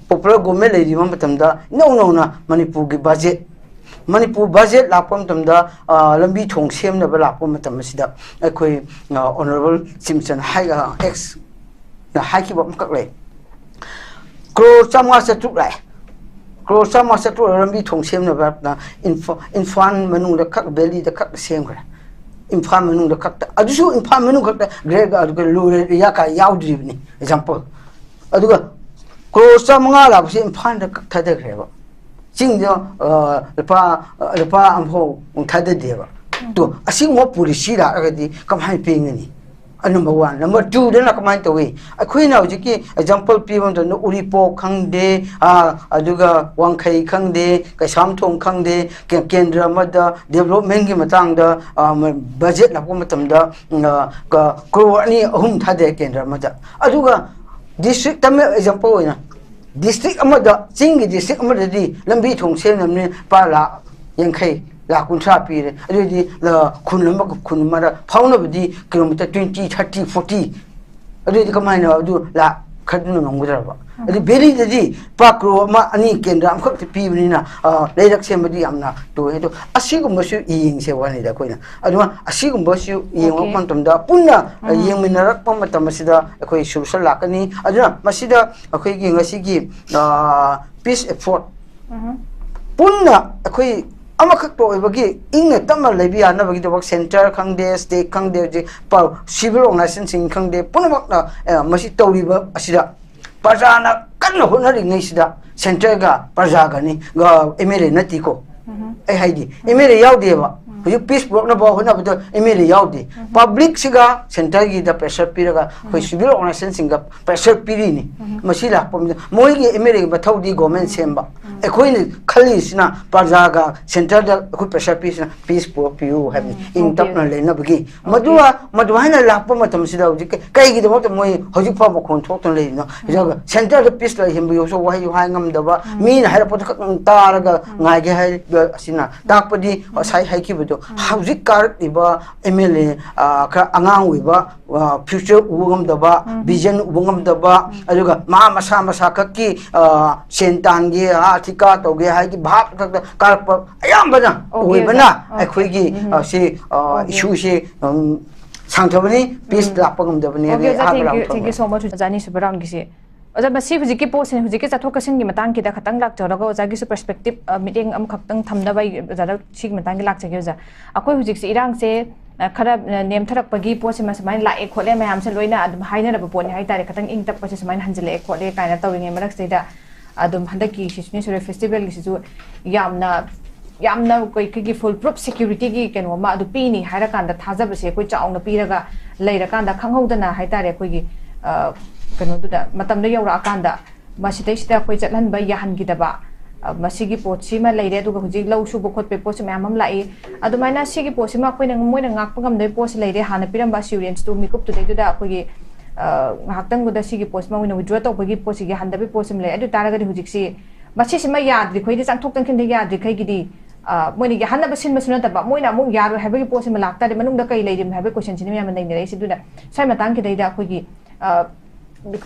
ꯄꯣꯄꯨꯂꯔ ꯒꯣꯔꯃꯦꯟ ꯂꯩꯔꯤꯕ ꯃꯇꯝꯗ ꯏꯅꯧ ꯅꯧꯅ ꯃꯅꯤꯄꯨꯔꯒꯤ ꯕꯖꯦꯠ, ꯃꯅꯤꯄꯨꯔ ꯕꯖꯦꯠ ꯂꯥꯛꯄ ꯃꯇꯝꯗ, ꯑ, ꯂꯝꯕꯤ ꯊꯣꯡ ꯁꯦꯝꯅꯕ ꯂꯥꯛꯄ ꯃꯇꯝ ꯑꯁꯤꯗ ꯑꯩꯈꯣꯏ, ꯑ, ꯑꯣꯅꯔꯦꯕꯜ ꯆꯤꯝꯆꯟ ꯍꯥꯏ-, ꯑ, ꯑꯦꯛꯁꯅ ꯍꯥꯏꯈꯤꯕ ꯑꯃꯈꯛ ꯂꯩ꯫ ꯀ꯭ꯔꯣꯔ ꯆꯥꯝꯃꯉꯥ ꯆꯥꯇ꯭ꯔꯨꯛ ꯂꯥꯛꯑꯦ꯫ ꯀ꯭ꯔꯣꯔ ꯆꯥꯝꯃꯉꯥ ꯆꯥꯇ꯭ꯔꯨꯛ ꯂꯝꯕꯤ ꯊꯣꯡ ꯁꯦꯝꯅꯕ ꯏꯝꯐꯥ-, ꯏꯝꯐꯥꯜ ꯃꯅꯨꯡꯗ ꯈꯛ, ꯚꯦꯂꯤꯗ ꯈꯛ ꯁꯦꯝꯈ꯭ꯔꯦ꯫ ꯏꯝꯐꯥꯜ ꯃꯅꯨꯡꯗ ꯈꯛꯇ, ꯑꯗꯨꯁꯨ ꯏꯝꯐꯥꯜ ꯃꯅꯨꯡ ꯈꯛꯇ, ꯒ꯭ꯔꯦꯇꯔ ꯔꯨꯔꯦꯜ ꯑꯦꯔꯤꯌꯥ ꯀꯥꯏ ꯌꯥꯎꯗ꯭ꯔꯤꯕꯅꯤ꯫ ꯑꯦꯛꯖꯥꯝꯄꯜ, ꯑꯗꯨꯒ ꯀ꯭ꯔꯣꯔ ꯆꯥꯝꯃꯉꯥ ꯂꯥꯛꯄꯁꯦ ꯏꯝꯐꯥꯜꯗ ꯈꯛ ꯊꯥꯗꯈ꯭ꯔꯦꯕ꯫ ꯆꯤꯡꯗ, ꯑ, ꯂꯨꯄꯥ, ꯂꯨꯄꯥ ꯑꯃꯐꯥꯎ ꯊꯥꯗꯗꯦꯕ꯫ ꯇꯣ, ꯑꯁꯤꯒꯨꯝꯕ ꯄꯣꯂꯤꯁꯤ ꯂꯥꯛꯑꯒꯗꯤ ꯀꯃꯥꯏꯅ ꯄꯦꯟꯒꯅꯤ? Number one. ꯅꯝꯕꯔ ꯇꯨꯗꯅ ꯀꯃꯥꯏꯅ ꯇꯧꯏ? ꯑꯩꯈꯣꯏꯅ ꯍꯧꯖꯤꯛꯀꯤ ꯑꯦꯛꯖꯥꯝꯄꯜ ꯄꯤꯕ ꯃꯇꯝꯗ ꯎꯔꯤꯄꯣꯛ ꯈꯪꯗꯦ, ꯑ, ꯑꯗꯨꯒ ꯋꯥꯡꯈꯩ ꯈꯪꯗꯦ, ꯀꯩꯁꯥꯝꯊꯣꯡ ꯈꯪꯗꯦ, ꯀꯦ-, ꯀꯦꯟꯗ꯭ꯔ ꯑꯃꯗ ꯗꯦꯕꯂꯞꯃꯦꯟꯒꯤ ꯃꯇꯥꯡꯗ, ꯑ, ꯃ-, ꯕꯖꯦꯠ ꯂꯥꯛꯄ ꯃꯇꯝꯗ, ꯎꯝ, ꯑ, ꯀ-, ꯀ꯭ꯔꯣꯔ ꯑꯅꯤ ꯑꯍꯨꯝ ꯊꯥꯗꯩ ꯀꯦꯟꯗ꯭ꯔ ꯑꯃꯗ꯫ ꯑꯗꯨꯒ ꯗꯤꯁꯇ꯭ꯔꯤꯛ ꯇꯝꯃꯦ ꯑꯦꯛꯖꯥꯝꯄꯜ ꯑꯣꯏꯅ ꯗꯤꯁꯇ꯭ꯔꯤꯛ ꯑꯃꯗ, ꯆꯤꯡꯒꯤ ꯗꯤꯁꯇ꯭ꯔꯤꯛ ꯑꯃꯗꯗꯤ ꯂꯝꯕꯤ ꯊꯣꯡ ꯁꯦꯝꯅꯕꯅꯤ ꯂꯨꯄꯥ ꯂꯥꯈ ꯌꯥꯡꯈꯩ, ꯂꯥꯈ ꯀꯨꯟꯊ꯭ꯔꯥ ꯄꯤꯔꯦ꯫ ꯑꯗꯨꯗꯤ ꯂ-, ꯈꯨꯟ ꯑꯃꯒ ꯈꯨꯟ ꯑꯃꯗ ꯐꯥꯎꯅꯕꯗꯤ ꯀꯤꯂꯣꯃꯤꯇꯔ ꯇ꯭ꯋꯦꯟꯇꯤ, ꯊꯥꯔꯇꯤ, ꯐꯣꯔꯇꯤ꯫ ꯑꯗꯨꯗꯤ ꯀꯃꯥꯏꯅ ꯑꯗꯨ ꯂꯥꯈ ꯈꯟꯗꯨꯅ ꯉꯝꯒꯗ꯭ꯔꯕ? ꯑꯗꯨ ꯚꯦꯂꯤꯗꯗꯤ ꯂꯨꯄꯥ ꯀ꯭ꯔꯣꯔ ꯑꯃ ꯑꯅꯤ ꯀꯦꯟꯗ꯭ꯔ ꯑꯃꯈꯛꯇ ꯄꯤꯕꯅꯤꯅ, ꯑ, ꯂꯩꯔꯛ ꯁꯦꯝꯕꯗꯤ ꯌꯥꯝꯅ ꯇꯣꯛꯑꯦ꯫ ꯑꯗꯣ ꯑꯁꯤꯒꯨꯝꯕꯁꯨ ꯌꯦꯡꯁꯦ ꯋꯥꯅꯤꯗ ꯑꯩꯈꯣꯏꯅ꯫ ꯑꯗꯨꯒ ꯑꯁꯤꯒꯨꯝꯕꯁꯨ ꯌꯦꯡꯉꯛꯄ Okay. ꯃꯇꯝꯗ ꯄꯨꯟꯅ, ꯑ, ꯎꯝ. ꯌꯦꯡꯃꯤꯟꯅꯔꯛꯄ ꯃꯇꯝ ꯑꯁꯤꯗ ꯑꯩꯈꯣꯏ ꯁꯣꯂꯨꯁꯟ ꯂꯥꯛꯀꯅꯤ꯫ ꯑꯗꯨꯅ ꯃꯁꯤꯗ ꯑꯩꯈꯣꯏꯒꯤ ꯉꯁꯤꯒꯤ, ꯑ, peace effort ꯎꯝ. ꯄꯨꯟꯅ ꯑꯩꯈꯣꯏ ꯑꯃꯈꯛꯇ ꯑꯣꯏꯕꯒꯤ ꯏꯪꯅ ꯇꯞꯅ ꯂꯩꯕ ꯌꯥꯅꯕꯒꯤꯗꯃꯛ ꯁꯦꯟꯇꯔ ꯈꯪꯗꯦ, ꯁ꯭ꯇꯦꯠ ꯈꯪꯗꯦ, ꯍꯧꯖꯤꯛ ꯄ-, ꯁꯤꯚꯤꯜ ꯑꯣꯔꯒꯅꯥꯏꯖꯦꯁꯟꯁꯤꯡ ꯈꯪꯗꯦ, ꯄꯨꯝꯅꯃꯛꯅ, ꯑ, ꯃꯁꯤ ꯇꯧꯔꯤꯕ ꯑꯁꯤꯗ ꯄ꯭ꯔꯖꯥꯅ ꯀꯟꯅ ꯍꯣꯠꯅꯔꯤꯉꯩꯁꯤꯗ ꯁꯦꯟꯇꯔꯒ ꯄ꯭ꯔꯖꯥꯒꯅꯤ, ꯑꯦꯝ ꯑꯦꯜ ꯑꯦ ꯅꯠꯇꯦꯀꯣ꯫ ꯑꯩ ꯍꯥꯏꯗꯤ ꯑꯦꯝ ꯑꯦꯜ ꯑꯦ ꯌꯥꯎꯗꯦꯕ꯫ ꯍꯧꯖꯤꯛ ꯄꯤꯁ ꯄꯨꯔꯛꯅꯕ ꯍꯣꯠꯅꯕꯗ ꯑꯦꯝ ꯑꯦꯜ ꯑꯦ ꯌꯥꯎꯗꯦ꯫ ꯄꯕ꯭ꯂꯤꯛꯁꯤꯒ ꯁꯦꯟꯇꯔꯒꯤꯗ ꯄ꯭ꯔꯦꯁꯔ ꯄꯤꯔꯒ ꯑꯩꯈꯣꯏ ꯁꯤꯚꯤꯜ ꯑꯣꯔꯒꯅꯥꯏꯖꯦꯁꯟꯁꯤꯡꯒ ꯄ꯭ꯔꯦꯁꯔ ꯄꯤꯔꯤꯅꯤ꯫ ꯃꯁꯤ ꯂꯥꯛꯄ ꯃꯇꯝꯗ ꯃꯣꯏꯒꯤ ꯑꯦꯝ ꯑꯦꯜ ꯑꯦꯒꯤ ꯃꯊꯧꯗꯤ ꯒꯣꯔꯃꯦꯟ ꯁꯦꯝꯕ꯫ ꯑꯩꯈꯣꯏꯅ ꯈꯜꯂꯤꯁꯤꯅ ꯄ꯭ꯔꯖꯥꯒ ꯁꯦꯟꯇꯔꯗ ꯑꯩꯈꯣꯏ ꯄ꯭ꯔꯦꯁꯔ ꯄꯤꯁꯤꯅ ꯄꯤꯁ ꯄꯨꯔꯛꯄꯤꯌꯨ ꯍꯥꯏꯕꯅꯤ, ꯏꯪ ꯇꯞꯅ ꯂꯩꯅꯕꯒꯤ꯫ ꯃꯗꯨ, ꯃꯗꯨꯃꯥꯏꯅ ꯂꯥꯛꯄ ꯃꯇꯝꯁꯤꯗ ꯍꯧꯖꯤꯛ ꯀꯩꯒꯤꯗꯃꯛꯇ ꯃꯣꯏ ꯍꯧꯖꯤꯛ ꯐꯥꯎꯕ ꯈꯣꯟ ꯊꯣꯛꯇꯅ ꯂꯩꯔꯤꯅꯣ? ꯁꯦꯟꯇꯔꯗ ꯄꯤꯁ ꯂꯩꯍꯟꯕꯤꯌꯨꯁꯨ ꯋꯥꯍꯩ ꯍꯥꯏ ꯉꯝꯗꯕ, ꯃꯤꯅ ꯍꯥꯏꯔꯛꯄꯗ ꯈꯛꯇꯪ ꯇꯥꯔꯒ ꯉꯥꯏꯒꯦ ꯍꯥꯏꯕ ꯑꯁꯤꯅ ꯇꯥꯛꯄꯗꯤ ꯉꯁꯥꯏ ꯍꯥꯏꯈꯤꯕꯗꯣ, ꯍꯧꯖꯤꯛ ꯀꯥꯔꯛꯂꯤꯕ ꯑꯦꯝ ꯑꯦꯜ ꯑꯦ, ꯑ, ꯈꯔ ꯑꯉꯥꯡ ꯑꯣꯏꯕ, ꯑ, ꯐ꯭ꯌꯨꯆꯔ ꯎꯕ ꯉꯝꯗꯕ, ꯚꯤꯖꯟ ꯎꯕ ꯉꯝꯗꯕ, ꯑꯗꯨꯒ ꯃꯥ ꯃꯁꯥ ꯃꯁꯥ ꯈꯛꯀꯤ, ꯑ, ꯁꯦꯟ ꯇꯥꯟꯒꯦ, ꯑ, ꯊꯤꯀꯥ ꯇꯧꯒꯦ ꯍꯥꯏꯒꯤ ꯚꯥꯕ ꯈꯛꯇ ꯀꯥꯔꯛꯄ ꯑꯌꯥꯝꯕꯅ ꯑꯣꯏꯕꯅ ꯑꯩꯈꯣꯏꯒꯤ, ꯑ, ꯁꯤ, ꯑ, ꯏꯁꯨꯁꯤ, ꯎꯝ, ꯁꯥꯡꯊꯕꯅꯤ, ꯄꯤꯁ ꯂꯥꯛꯄ ꯉꯝꯗꯕꯅꯤ, ꯑꯗꯩ ꯑꯍꯥꯟꯕ round ꯊꯣꯛꯑꯒ꯫ ꯑꯣꯖꯥ, thank you so much. ꯑꯣꯖꯥ, ꯑꯅꯤꯁꯨꯕ roundꯒꯤꯁꯤ꯫ ꯑꯣꯖꯥ, ꯃꯁꯤ ꯍꯧꯖꯤꯛꯀꯤ ꯄꯣꯠꯁꯦ, ꯍꯧꯖꯤꯛꯀꯤ ꯆꯠꯊꯣꯛ ꯆꯠꯁꯤꯟꯒꯤ ꯃꯇꯥꯡꯒꯤꯗ ꯈꯇꯪ ꯂꯥꯛꯆꯔꯒ, ꯑꯣꯖꯥꯒꯤꯁꯨ perspective, ꯑ, ꯃꯤꯠꯌꯦꯡ ꯑꯃꯈꯛꯇꯪ ꯊꯝꯅꯕ ꯑꯩ ꯑꯣꯖꯥꯗ ꯁꯤꯒꯤ ꯃꯇꯥꯡꯒꯤ ꯂꯥꯛꯆꯒꯦ, ꯑꯣꯖꯥ꯫ ꯑꯩꯈꯣꯏ ꯍꯧꯖꯤꯛꯁꯦ ꯏꯔꯥꯡꯁꯦ, ꯑ, ꯈꯔ, ꯑ, ꯅꯦꯝꯊꯔꯛꯄꯒꯤ ꯄꯣꯠꯁꯤꯃ ꯁꯨꯃꯥꯏꯅ ꯂꯥꯛꯑꯦ ꯈꯣꯠꯂꯦ ꯃꯌꯥꯝꯁꯦ ꯂꯣꯏꯅ ꯑꯗꯨꯝ ꯍꯥꯏꯅꯔꯕ ꯄꯣꯠꯅꯤ ꯍꯥꯏꯇꯥꯔꯦ꯫ ꯈꯇꯪ ꯏꯪ ꯇꯞꯄꯁꯦ ꯁꯨꯃꯥꯏꯅ ꯍꯟꯖꯤꯜꯂꯛꯑꯦ ꯈꯣꯠꯂꯦ ꯀꯥꯏꯅ ꯇꯧꯔꯤꯉꯩ ꯃꯔꯛꯁꯤꯗꯩꯗ ꯑꯗꯨꯝ ꯍꯟꯗꯛꯀꯤ ꯁꯤꯁꯨꯅꯦ ꯁꯨꯔꯦ ꯐꯦꯁꯇꯤꯚꯦꯜꯒꯤꯁꯤꯁꯨ ꯌꯥꯝꯅ, ꯌꯥꯝꯅ ꯑꯩꯈꯣꯏ, ꯑꯩꯈꯣꯏꯒꯤ full proof securityꯒꯤ ꯀꯩꯅꯣ ꯑꯃ ꯑꯗꯨ ꯄꯤꯅꯤ ꯍꯥꯏꯔꯀꯥꯟꯗ ꯊꯥꯖꯕꯁꯦ ꯑꯩꯈꯣꯏ ꯆꯥꯎꯅ ꯄꯤꯔꯒ ꯂꯩꯔꯀꯥꯟꯗ ꯈꯪꯍꯧꯗꯅ ꯍꯥꯏꯇꯥꯔꯦ ꯑꯩꯈꯣꯏꯒꯤ, ꯑ, ꯀꯩꯅꯣꯗꯨꯗ ꯃꯇꯝꯗ ꯌꯧꯔꯛꯑꯀꯥꯟꯗ ꯃꯁꯤꯗꯩꯁꯤꯗ ꯑꯩꯈꯣꯏ ꯆꯠꯍꯟꯕ ꯌꯥꯍꯟꯈꯤꯗꯕ, ꯑ, ꯃꯁꯤꯒꯤ ꯄꯣꯠꯁꯤꯃ ꯂꯩꯔꯦ꯫ ꯑꯗꯨꯒ ꯍꯧꯖꯤꯛ ꯂꯧ ꯁꯨꯕ ꯈꯣꯠꯄꯒꯤ ꯄꯣꯠꯁꯨ ꯃꯌꯥꯝ ꯑꯃ ꯂꯥꯛꯏ꯫ ꯑꯗꯨꯃꯥꯏꯅ ꯁꯤꯒꯤ ꯄꯣꯠꯁꯤꯃ ꯑꯩꯈꯣꯏꯅ, ꯃꯣꯏꯅ ꯉꯥꯛꯄ ꯉꯝꯗꯕꯒꯤ ꯄꯣꯠꯁꯤ ꯂꯩꯔꯦ, ꯍꯥꯟꯅ ꯄꯤꯔꯝꯕ assuranceꯇꯨ ꯃꯤꯀꯨꯞꯇꯨꯗꯩꯗꯨꯗ ꯑꯩꯈꯣꯏꯒꯤ, ꯑ, ꯉꯥꯏꯍꯥꯛꯇꯪꯗꯨꯗ ꯁꯤꯒꯤ ꯄꯣꯠꯁꯤꯃ ꯃꯣꯏꯅ withdraw ꯇꯧꯕꯒꯤ ꯄꯣꯠꯁꯤ ꯌꯥꯍꯟꯗꯕꯒꯤ ꯄꯣꯠꯁꯤꯃ ꯂꯩ꯫ ꯑꯗꯨ ꯑꯣꯏ ꯇꯥꯔꯒꯗꯤ ꯍꯧꯖꯤꯛꯁꯤ ꯃꯁꯤꯁꯤꯃ ꯌꯥꯗ꯭ꯔꯤ, ꯑꯩꯈꯣꯏꯗꯤ ꯆꯪꯊꯣꯛ ꯆꯪꯁꯤꯟꯗ ꯌꯥꯗ꯭ꯔꯤ꯫ ꯀꯩꯒꯤꯗꯤ, ꯑ, ꯃꯣꯏꯅ ꯌꯥꯍꯟꯅꯕ ꯁꯤꯟꯕꯁꯨ ꯅꯠꯇꯕ, ꯃꯣꯏꯅ ꯑꯃꯨꯛ ꯌꯥꯔꯣꯏ ꯍꯥꯏꯕꯒꯤ ꯄꯣꯠꯁꯤꯃ ꯂꯥꯛꯇꯥꯔꯗꯤ ꯃꯅꯨꯡꯗ ꯀꯩ ꯂꯩꯔꯤꯕꯅꯣ ꯍꯥꯏꯕꯒꯤ questionꯁꯤꯅ ꯃꯌꯥꯝꯅ ꯅꯩꯅꯔꯛꯏꯁꯦ꯫ ꯑꯗꯨꯅ ꯁ꯭ꯋꯥꯏ ꯃꯇꯥꯡꯁꯤꯗꯩꯗ ꯑꯩꯈꯣꯏꯒꯤ, ꯑ,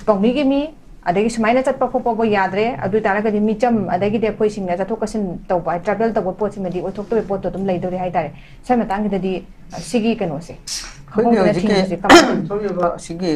ꯀꯧꯃꯤꯒꯤ ꯃꯤ, ꯑꯗꯒꯤ ꯁꯨꯃꯥꯏꯅ ꯆꯠꯄ ꯈꯣꯠꯄꯕꯨ ꯌꯥꯗ꯭ꯔꯦ, ꯑꯗꯨ ꯑꯣꯏ ꯇꯥꯔꯒꯗꯤ ꯃꯤꯆꯝ, ꯑꯗꯒꯤꯗꯤ ꯑꯩꯈꯣꯏꯁꯤꯡꯅ ꯆꯠꯊꯣꯛ ꯆꯠꯁꯤꯟ ꯇꯧꯕ, ꯇ꯭ꯔꯥꯚꯦꯜ ꯇꯧꯕ ꯄꯣꯠꯁꯤꯃꯗꯤ ꯑꯣꯏꯊꯣꯛꯇꯕ ꯄꯣꯠꯇꯣ ꯑꯗꯨꯝ ꯂꯩꯗꯧꯔꯤ ꯍꯥꯏꯇꯥꯔꯦ꯫ ꯁ꯭ꯋꯥꯏ ꯃꯇꯥꯡꯁꯤꯗꯗꯤ, ꯑ, ꯁꯤꯒꯤ ꯀꯩꯅꯣꯁꯦ, ꯑꯩꯈꯣꯏꯒꯤ ꯑꯍꯣꯡꯕꯅ ꯍꯧꯖꯤꯛꯀꯤ ꯊꯦꯡꯅꯕꯁꯦ ꯀꯃꯥꯏꯅ ꯇꯧꯅꯤ? ꯊꯣꯛꯂꯤꯕ ꯑꯁꯤꯒꯤ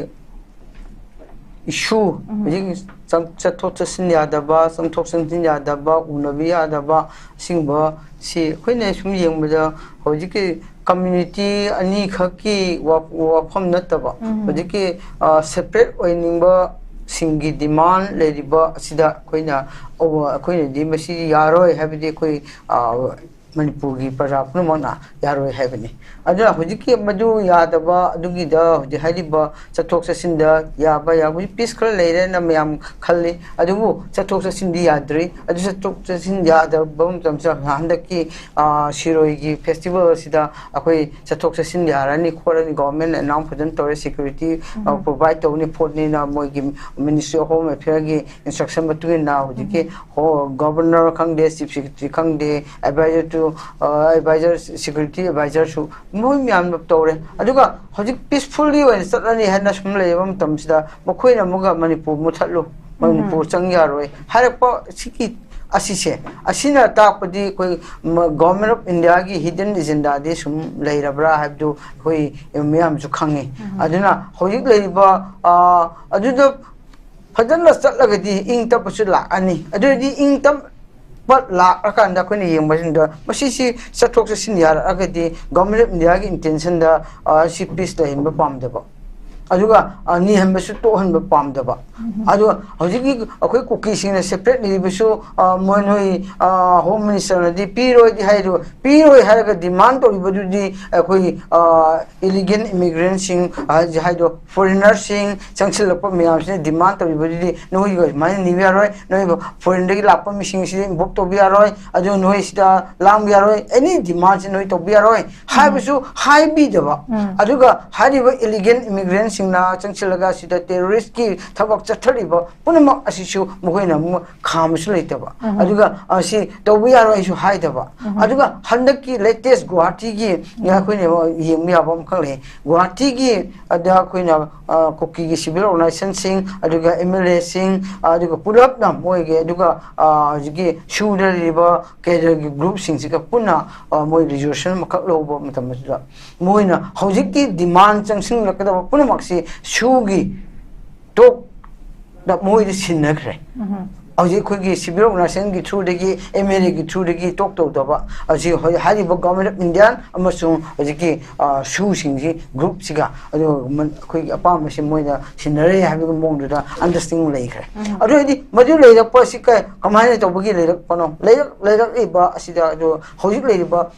ꯏꯁꯨ, ꯎꯝ꯫ ꯍꯧꯖꯤꯛ ꯆꯪ-, ꯆꯠꯊꯣꯛ ꯆꯠꯁꯤꯟ ꯌꯥꯗꯕ, ꯆꯪꯊꯣꯛ ꯆꯪꯁꯤꯟ ꯌꯥꯗꯕ, ꯎꯅꯕ ꯌꯥꯗꯕ, ꯑꯁꯤꯒꯨꯝꯕ ꯁꯤ ꯑꯩꯈꯣꯏꯅ ꯁꯨꯝ ꯌꯦꯡꯕꯗ ꯍꯧꯖꯤꯛꯀꯤ ꯀꯝꯃ꯭ꯌꯨꯅꯤꯇꯤ ꯑꯅꯤꯈꯛꯀꯤ ꯋꯥ-, ꯋꯥꯐꯝ ꯅꯠꯇꯕ, ꯎꯝ꯫ ꯍꯧꯖꯤꯛꯀꯤ, ꯑ, ꯁꯦꯄꯔꯦꯠ ꯑꯣꯏꯅꯤꯡꯕꯁꯤꯡꯒꯤ ꯗꯤꯃꯥꯟ ꯂꯩꯔꯤꯕ ꯑꯁꯤꯗ ꯑꯩꯈꯣꯏꯅ, ꯑꯣ, ꯑꯩꯈꯣꯏꯅꯗꯤ ꯃꯁꯤ ꯌꯥꯔꯣꯏ ꯍꯥꯏꯕꯗꯤ ꯑꯩꯈꯣꯏ, ꯑ, ꯃꯅꯤꯄꯨꯔꯒꯤ ꯄ꯭ꯔꯖꯥ ꯄꯨꯝꯅꯃꯛꯅ ꯌꯥꯔꯣꯏ ꯍꯥꯏꯕꯅꯤ꯫ ꯑꯗꯨꯅ ꯍꯧꯖꯤꯛꯀꯤ ꯃꯗꯨ ꯌꯥꯗꯕ ꯑꯗꯨꯒꯤꯗ ꯍꯧꯖꯤꯛ ꯍꯥꯏꯔꯤꯕ ꯆꯠꯊꯣꯛ ꯆꯠꯁꯤꯟꯗ ꯌꯥꯕ ꯌꯥꯕꯒꯤ ꯄꯤꯁ ꯈꯔ ꯂꯩꯔꯦꯅ ꯃꯌꯥꯝ ꯈꯜꯂꯤ, ꯑꯗꯨꯕꯨ ꯆꯠꯊꯣꯛ ꯆꯠꯁꯤꯟꯗꯤ ꯌꯥꯗ꯭ꯔꯤ꯫ ꯑꯗꯨ ꯆꯠꯊꯣꯛ ꯆꯠꯁꯤꯟ ꯌꯥꯗꯕ ꯃꯇꯝꯁꯤꯗ ꯍꯟꯗꯛꯀꯤ, ꯑ, ꯁꯤꯔꯣꯏꯒꯤ ꯐꯦꯁꯇꯤꯚꯦꯜ ꯑꯁꯤꯗ ꯑꯩꯈꯣꯏ ꯆꯠꯊꯣꯛ ꯆꯠꯁꯤꯟ ꯌꯥꯔꯅꯤ ꯈꯣꯠꯂꯅꯤ, ꯒꯣꯚꯔꯟꯃꯦꯟꯅ ꯑꯦꯅꯥꯎꯟꯁ ꯐꯖꯅ ꯇꯧꯔꯦ, ꯁꯦꯀ꯭ꯌꯨꯔꯤꯇꯤ, ꯑ, ꯎꯝ꯫ ꯄ꯭ꯔꯣꯚꯥꯏꯗ ꯇꯧꯅꯤ ꯈꯣꯠꯅꯤꯅ ꯃꯣꯏꯒꯤ ꯃꯤꯅꯤꯁꯇ꯭ꯔꯤ ꯑꯣꯐ ꯍꯣꯝ ꯑꯦꯐꯤꯌꯔꯒꯤ ꯏꯟꯁꯇ꯭ꯔꯛꯁꯟ ꯃꯇꯨꯡ ꯏꯟꯅ ꯍꯧꯖꯤꯛꯀꯤ ꯎꯝ꯫ ꯍꯣ-, ꯒꯣꯚꯔꯅꯔ ꯈꯪꯗꯦ, ꯆꯤꯐ ꯁꯦꯀ꯭ꯔꯦꯇꯔꯤ ꯈꯪꯗꯦ, ꯑꯦꯗꯚꯥꯏꯖꯔ ꯇꯨ, ꯑ, ꯑꯦꯗꯚꯥꯏꯖꯔ, ꯁꯦꯀ꯭ꯌꯨꯔꯤꯇꯤ ꯑꯦꯗꯚꯥꯏꯖꯔꯁꯨ ꯃꯣꯏ ꯃꯌꯥꯝꯅ ꯇꯧꯔꯦ꯫ ꯑꯗꯨꯒ ꯍꯧꯖꯤꯛ ꯄꯤꯁꯐꯨꯜꯂꯤ ꯑꯣꯏꯅ ꯆꯠꯂꯅꯤ ꯍꯥꯏꯅ ꯁꯨꯝ ꯂꯩꯕ ꯃꯇꯝꯁꯤꯗ ꯃꯈꯣꯏꯅ ꯑꯃꯨꯛꯀ ꯃꯅꯤꯄꯨꯔ ꯃꯨꯠꯊꯠꯂꯨ, ꯎꯝ꯫ ꯃꯅꯤꯄꯨꯔ ꯆꯪ ꯌꯥꯔꯣꯏ ꯍꯥꯏꯔꯛꯄ ꯁꯤꯒꯤ ꯑꯁꯤꯁꯦ, ꯑꯁꯤꯅ ꯇꯥꯛꯄꯗꯤ ꯑꯩꯈꯣꯏ ꯃ-, ꯒꯣꯚꯔꯟꯃꯦꯟ ꯑꯣꯐ ꯏꯟꯗꯤꯌꯥꯒꯤ ꯍꯤꯗꯟ ꯑꯦꯖꯦꯟꯗꯥꯗꯤ ꯁꯨꯝ ꯂꯩꯔꯕ꯭ꯔꯥ ꯍꯥꯏꯕꯗꯨ ꯑꯩꯈꯣꯏ ꯃꯤꯌꯥꯝꯁꯨ ꯈꯪꯉꯤ꯫ ꯎꯝ꯫ ꯑꯗꯨꯅ ꯍꯧꯖꯤꯛ ꯂꯩꯔꯤꯕ, ꯑ, ꯑꯗꯨꯗ ꯐꯖꯅ ꯆꯠꯂꯒꯗꯤ ꯏꯪ ꯇꯞꯄꯁꯨ ꯂꯥꯛꯑꯅꯤ꯫ ꯑꯗꯨ ꯑꯣꯏꯔꯗꯤ ꯏꯪ ꯇꯞꯄ ꯂꯥꯛꯑꯀꯥꯟꯗ ꯑꯩꯈꯣꯏꯅ ꯌꯦꯡꯕꯁꯤꯡꯗ ꯃꯁꯤꯁꯤ ꯆꯠꯊꯣꯛ ꯆꯠꯁꯤꯟ ꯌꯥꯔꯛꯑꯒꯗꯤ ꯒꯣꯚꯔꯟꯃꯦꯟ ꯑꯣꯐ ꯏꯟꯗꯤꯌꯥꯒꯤ ꯏꯟꯇꯦꯟꯁꯟꯗ, ꯑ, ꯁꯤ ꯄꯤꯁ ꯂꯩꯍꯟꯕ ꯄꯥꯝꯗꯕ, ꯑꯗꯨꯒ, ꯑ, ꯅꯤꯍꯟꯕꯁꯨ ꯇꯣꯛꯍꯟꯕ ꯄꯥꯝꯗꯕ꯫ ꯎꯝ꯫ ꯑꯗꯨꯒ ꯍꯧꯖꯤꯛꯀꯤ ꯑꯩꯈꯣꯏ ꯀꯨꯀꯤꯁꯤꯡꯅ ꯁꯦꯄꯔꯦꯠ ꯂꯩꯔꯤꯕꯁꯨ, ꯑ, ꯃꯣꯏ ꯅꯣꯏ, ꯑ, ꯍꯣꯝ ꯃꯤꯅꯤꯁꯇꯔꯅꯗꯤ ꯄꯤꯔꯣꯏꯗꯤ ꯍꯥꯏꯔꯤꯕ, ꯄꯤꯔꯣꯏ ꯍꯥꯏꯔꯒ ꯗꯤꯃꯥꯟ ꯇꯧꯔꯤꯕꯗꯨꯗꯤ ꯑꯩꯈꯣꯏ, ꯑ, ꯏꯂꯤꯒꯦꯜ ꯏꯃꯤꯒ꯭ꯔꯦꯟꯁꯤꯡ, ꯑ, ꯍꯥꯏꯗꯣ ꯐꯣꯔꯦꯟꯅꯔꯁꯤꯡ ꯆꯪꯁꯤꯜꯂꯛꯄ ꯃꯌꯥꯝꯁꯤꯅ ꯗꯤꯃꯥꯟ ꯇꯧꯔꯤꯕꯗꯨꯗꯤ ꯅꯣꯏꯒ ꯑꯗꯨꯃꯥꯏꯅ ꯅꯤꯕ ꯌꯥꯔꯣꯏ, ꯅꯣꯏ ꯐꯣꯔꯦꯟꯗꯒꯤ ꯂꯥꯛꯄ ꯃꯤꯁꯤꯡꯁꯤ ꯏꯟꯚꯣꯜꯕ ꯇꯧꯕ ꯌꯥꯔꯣꯏ, ꯑꯗꯨ ꯅꯣꯏ ꯁꯤꯗ ꯂꯥꯡꯕ ꯌꯥꯔꯣꯏ, ꯑꯦꯅꯤ ꯗꯤꯃꯥꯟꯁꯤ ꯅꯣꯏ ꯇꯧꯕ ꯌꯥꯔꯣꯏ ꯍꯥꯏꯕꯁꯨ ꯍꯥꯏꯕꯤꯗꯕ꯫ ꯎꯝ꯫ ꯑꯗꯨꯒ ꯍꯥꯏꯔꯤꯕ ꯏꯂꯤꯒꯦꯜ ꯏꯃꯤꯒ꯭ꯔꯦꯟꯁꯤꯡ ꯁꯤꯡꯅ ꯆꯪꯁꯤꯜꯂꯒ ꯁꯤꯗ terrorist ꯀꯤ ꯊꯕꯛ ꯆꯠꯊꯔꯤꯕ ꯄꯨꯝꯅꯃꯛ ꯑꯁꯤꯁꯨ ꯃꯈꯣꯏꯅ ꯑꯃꯨꯛ ꯈꯥꯝꯕꯁꯨ ꯂꯩꯇꯕ, ꯑꯗꯨꯒ ꯑ, ꯁꯤ ꯇꯧꯕ ꯌꯥꯔꯣꯏ ꯑꯩꯁꯨ ꯍꯥꯏꯗꯕ꯫ ꯑꯗꯨꯒ ꯍꯟꯗꯛꯀꯤ latest ꯒꯨꯋꯥꯍꯥꯇꯤꯒꯤ ꯑꯩꯈꯣꯏꯅ ꯌꯦꯡꯕ ꯌꯥꯕ ꯑꯃꯈꯛ ꯂꯩ꯫ ꯒꯨꯋꯥꯍꯥꯇꯤꯒꯤ ꯑꯗ ꯑꯩꯈꯣꯏꯅ ꯑ, ꯀꯨꯀꯤꯒꯤ civil organization ꯁꯤꯡ, ꯑꯗꯨꯒ MLA ꯁꯤꯡ, ꯑꯗꯨꯒ ꯄꯨꯂꯞꯅ ꯃꯣꯏꯒꯤ, ꯑꯗꯨꯒ ꯑ, ꯍꯧꯖꯤꯛꯀꯤ ꯁꯨꯗ ꯂꯩꯔꯤꯕ cadre ꯒꯤ group ꯁꯤꯡꯁꯤꯒ ꯄꯨꯟꯅ ꯑ, ꯃꯣꯏ resolution ꯑꯃꯈꯛ ꯂꯧꯕ ꯃꯇꯝ ꯑꯁꯤꯗ ꯃꯣꯏꯅ ꯍꯧꯖꯤꯛꯀꯤ demand ꯆꯪꯁꯤꯜꯂꯛꯀꯗꯕ ꯄꯨꯝꯅꯃꯛꯁꯤ ꯁꯨꯒꯤ ꯇꯣꯛꯇ ꯃꯣꯏꯗ ꯁꯤꯟꯅꯈ꯭ꯔꯦ꯫ ꯍꯧꯖꯤꯛ ꯑꯩꯈꯣꯏꯒꯤ civil organization ꯒꯤ through ꯗꯒꯤ, MLA ꯒꯤ through ꯗꯒꯤ talk ꯇꯧꯗꯕ, ꯍꯧꯖꯤꯛ ꯍꯧꯖꯤꯛ ꯍꯥꯏꯔꯤꯕ Government of India ꯑꯃꯁꯨꯡ ꯍꯧꯖꯤꯛꯀꯤ, ꯑ, ꯁꯨꯁꯤꯡꯁꯤ group ꯁꯤꯒ, ꯑꯗꯨꯒ ꯃ-, ꯑꯩꯈꯣꯏꯒꯤ ꯑꯄꯥꯝꯕꯁꯤ ꯃꯣꯏꯅ ꯁꯤꯟꯅꯔꯦ ꯍꯥꯏꯕꯒꯤ ꯃꯑꯣꯡꯗꯨꯗ understanding ꯂꯩꯈ꯭ꯔꯦ꯫ ꯑꯗꯨ ꯑꯣꯏꯔꯗꯤ ꯃꯗꯨ ꯂꯩꯔꯛꯄ ꯑꯁꯤ ꯀ-, ꯀꯃꯥꯏꯅ ꯇꯧꯕꯒꯤ ꯂꯩꯔꯛꯄꯅꯣ? ꯂꯩꯔꯛ-, ꯂꯩꯔꯛꯂꯤꯕ ꯑꯁꯤꯗ ꯑꯗꯨ ꯍꯧꯖꯤꯛ ꯂꯩꯔꯤꯕ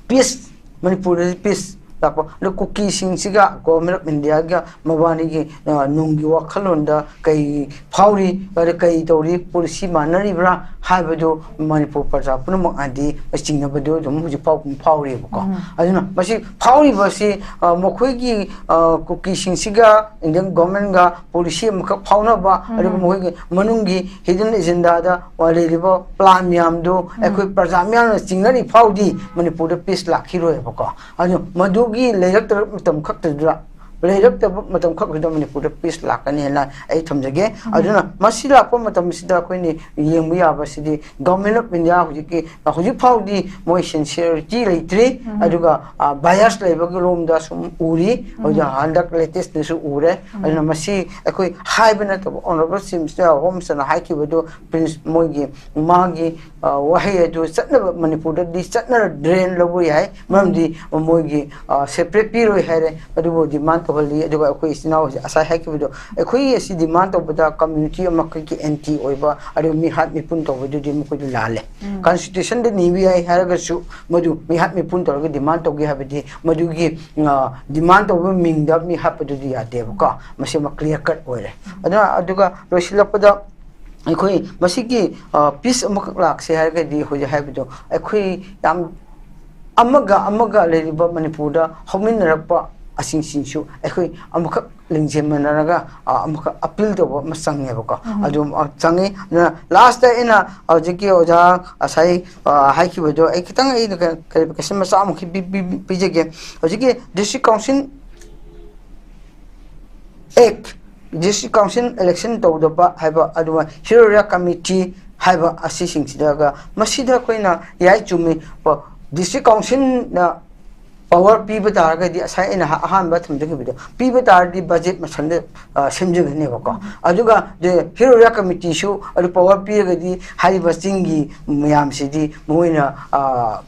peace, ꯃꯅꯤꯄꯨꯔꯗꯗꯤ peace ꯂꯥꯛꯄ, ꯑꯗꯣ ꯀꯨꯀꯤꯁꯤꯡꯁꯤꯒ Government of India ꯒ ꯃꯕꯥꯅꯤꯒꯤ, ꯑ, ꯅꯨꯡꯒꯤ ꯋꯥꯈꯜꯂꯣꯟꯗ ꯀꯩ ꯐꯥꯎꯔꯤ, ꯑꯗ ꯀꯩ ꯇꯧꯔꯤ, policy ꯃꯥꯟꯅꯔꯤꯕ꯭ꯔꯥ ꯍꯥꯏꯕꯗꯨ ꯃꯅꯤꯄꯨꯔ ꯄ꯭ꯔꯖꯥ ꯄꯨꯝꯅꯃꯛꯅꯗꯤ ꯆꯤꯡꯅꯕꯗꯨ ꯑꯗꯨꯝ ꯍꯧꯖꯤꯛ ꯐꯥꯎ ꯑꯗꯨꯝ ꯐꯥꯎꯔꯤꯕꯀꯣ꯫ ꯑꯗꯨꯅ ꯃꯁꯤ ꯐꯥꯎꯔꯤꯕꯁꯤ, ꯑ, ꯃꯈꯣꯏꯒꯤ, ꯑ, ꯀꯨꯀꯤꯁꯤꯡꯁꯤꯒ Indian Government ꯒ policy ꯑꯃꯈꯛ ꯐꯥꯎꯅꯕ, ꯑꯗꯨꯒ ꯃꯈꯣꯏꯒꯤ ꯃꯅꯨꯡꯒꯤ hidden agenda ꯗ ꯂꯩꯔꯤꯕ plan ꯃꯌꯥꯝꯗꯨ ꯑꯩꯈꯣꯏ ꯄ꯭ꯔꯖꯥ ꯃꯌꯥꯝꯅ ꯆꯤꯡꯅꯔꯤ ꯐꯥꯎꯗꯤ ꯃꯅꯤꯄꯨꯔꯗ peace ꯂꯥꯛꯈꯤꯔꯣꯏꯕꯀꯣ꯫ ꯑꯗꯨ ꯃꯗꯨꯒꯤ ꯂꯩꯔꯛꯇꯕ ꯃꯇꯝ ꯈꯛꯇꯗꯨꯗ, ꯂꯩꯔꯛꯇꯕ ꯃꯇꯝ ꯈꯛꯇꯗ ꯃꯅꯤꯄꯨꯔꯗ peace ꯂꯥꯛꯀꯅꯤ ꯍꯥꯏꯅ ꯑꯩ ꯊꯝꯖꯒꯦ꯫ ꯑꯗꯨꯅ ꯃꯁꯤ ꯂꯥꯛꯄ ꯃꯇꯝꯁꯤꯗ ꯑꯩꯈꯣꯏꯅ ꯌꯦꯡꯕ ꯌꯥꯕꯁꯤꯗꯤ Government of India ꯍꯧꯖꯤꯛꯀꯤ, ꯍꯧꯖꯤꯛ ꯐꯥꯎꯗꯤ ꯃꯣꯏ sincerity ꯂꯩꯇ꯭ꯔꯤ, ꯑꯗꯨꯒ, ꯑ, bias ꯂꯩꯕꯒꯤ ꯂꯣꯝꯗ ꯁꯨꯝ ꯎꯔꯤ꯫ ꯍꯧꯖꯤꯛ ꯍꯟꯗꯛ latest ꯅꯁꯨ ꯎꯔꯦ꯫ ꯑꯗꯨꯅ ꯃꯁꯤ ꯑꯩꯈꯣꯏ ꯍꯥꯏꯕ ꯅꯠꯇꯕ, Honorable Sir ꯍꯣꯝꯁꯅ ꯍꯥꯏꯈꯤꯕꯗꯨ, Prince ꯃꯣꯏꯒꯤ, ꯃꯥꯒꯤ, ꯑ, ꯋꯥꯍꯩ ꯑꯗꯨ ꯆꯠꯅꯕ, ꯃꯅꯤꯄꯨꯔꯗꯗꯤ ꯆꯠꯅꯗ꯭ꯔꯦꯅ ꯂꯧꯕ ꯌꯥꯏ, ꯃꯔꯝꯗꯤ ꯃꯣꯏꯒꯤ, ꯑ, separate ꯄꯤꯔꯣꯏ ꯍꯥꯏꯔꯦ, ꯑꯗꯨꯕꯨ demand ꯇꯧꯍꯜꯂꯤ꯫ ꯑꯗꯨꯒ ꯑꯩꯈꯣꯏ ꯏꯆꯤꯟ ꯏꯅꯥꯎ ꯍꯧꯖꯤꯛ ꯉꯁꯥꯏ ꯍꯥꯏꯈꯤꯕꯗꯣ, ꯑꯩꯈꯣꯏꯒꯤ ꯑꯁꯤ demand ꯇꯧꯕꯗ community ꯑꯃꯈꯛꯀꯤ anti ꯑꯣꯏꯕ, ꯑꯗꯨꯒ ꯃꯤꯍꯥꯠ ꯃꯤꯄꯨꯟ ꯇꯧꯕꯗꯨꯗꯤ ꯃꯈꯣꯏꯗꯨ ꯂꯥꯜꯂꯦ꯫ Constitution ꯗ ꯅꯤꯕ ꯌꯥꯏ ꯍꯥꯏꯔꯒꯁꯨ ꯃꯗꯨ ꯃꯤꯍꯥꯠ ꯃꯤꯄꯨꯟ ꯇꯧꯔꯒ demand ꯇꯧꯒꯦ ꯍꯥꯏꯕꯗꯤ ꯃꯗꯨꯒꯤ, ꯑ, demand ꯇꯧꯕ ꯃꯤꯡꯗ ꯃꯤ ꯍꯥꯠꯄꯗꯨꯗꯤ ꯌꯥꯗꯦꯕꯀꯣ꯫ ꯃꯁꯤ ꯑꯃ clear cut ꯑꯣꯏꯔꯦ꯫ ꯑꯗꯨꯅ, ꯑꯗꯨꯒ ꯂꯣꯏꯁꯤꯜꯂꯛꯄꯗ ꯑꯩꯈꯣꯏ ꯃꯁꯤꯒꯤ, ꯑ, peace ꯑꯃꯈꯛ ꯂꯥꯛꯁꯦ ꯍꯥꯏꯔꯒꯗꯤ ꯍꯧꯖꯤꯛ ꯍꯥꯏꯕꯗꯣ ꯑꯩꯈꯣꯏ ꯌꯥꯝ ꯑꯃꯒ ꯑꯃꯒ ꯂꯩꯔꯤꯕ ꯃꯅꯤꯄꯨꯔꯗ ꯍꯧꯃꯤꯟꯅꯔꯛꯄ ꯑꯁꯤꯡꯁꯤꯡꯁꯨ ꯑꯩꯈꯣꯏ ꯑꯃꯈꯛ ꯂꯤꯡꯖꯦꯜ ꯃꯥꯟꯅꯔꯒ, ꯑ, ꯑꯃꯈꯛ ꯑꯄꯤꯜ ꯇꯧꯕ ꯑꯃ ꯆꯪꯉꯦꯕꯀꯣ꯫ ꯎꯝ꯫ ꯑꯗꯨ ꯑꯃ ꯆꯪꯉꯤ꯫ ꯑꯗꯨꯅ ꯂꯥꯁꯇ ꯑꯩꯅ ꯍꯧꯖꯤꯛꯀꯤ ꯑꯣꯖꯥ ꯉꯁꯥꯏ, ꯑ, ꯍꯥꯏꯈꯤꯕꯗꯣ ꯑꯩ ꯈꯤꯇꯪ ꯑꯩꯅ ꯀ-, clarification ꯃꯆꯥ ꯑꯃꯨꯛ ꯄꯤ-, ꯄꯤ-, ꯄꯤ-, ꯄꯤꯖꯒꯦ꯫ ꯍꯧꯖꯤꯛꯀꯤ district council act, district council election ꯇꯧꯗꯕ ꯍꯥꯏꯕ, ꯑꯗꯨꯒ ꯍꯤꯌꯔ ꯀꯃꯤꯇꯤ ꯍꯥꯏꯕ ꯑꯁꯤꯁꯤꯡꯁꯤꯗꯒ, ꯃꯁꯤꯗ ꯑꯩꯈꯣꯏꯅ ꯌꯥꯏ, ꯆꯨꯝꯃꯤ, ꯄ-, district councilꯅ power ꯄꯤꯕ ꯇꯥꯔꯒꯗꯤ, ꯉꯁꯥꯏ ꯑꯩꯅ ꯑꯍꯥꯟꯕ ꯊꯝꯖꯈꯤꯕꯗꯣ, ꯄꯤꯕ ꯇꯥꯔꯗꯤ budget ꯃꯊꯟꯇ, ꯑ, ꯁꯦꯝꯖꯒꯅꯦꯕꯀꯣ꯫ ꯎꯝ꯫ ꯑꯗꯨꯒ the ꯍꯤꯌꯔ ꯀꯃꯤꯇꯤꯁꯨ ꯑꯗꯨ power ꯄꯤꯔꯒꯗꯤ ꯍꯥꯏꯔꯤꯕ ꯆꯤꯡꯒꯤ ꯃꯌꯥꯝꯁꯤꯗꯤ ꯃꯣꯏꯅ, ꯑ,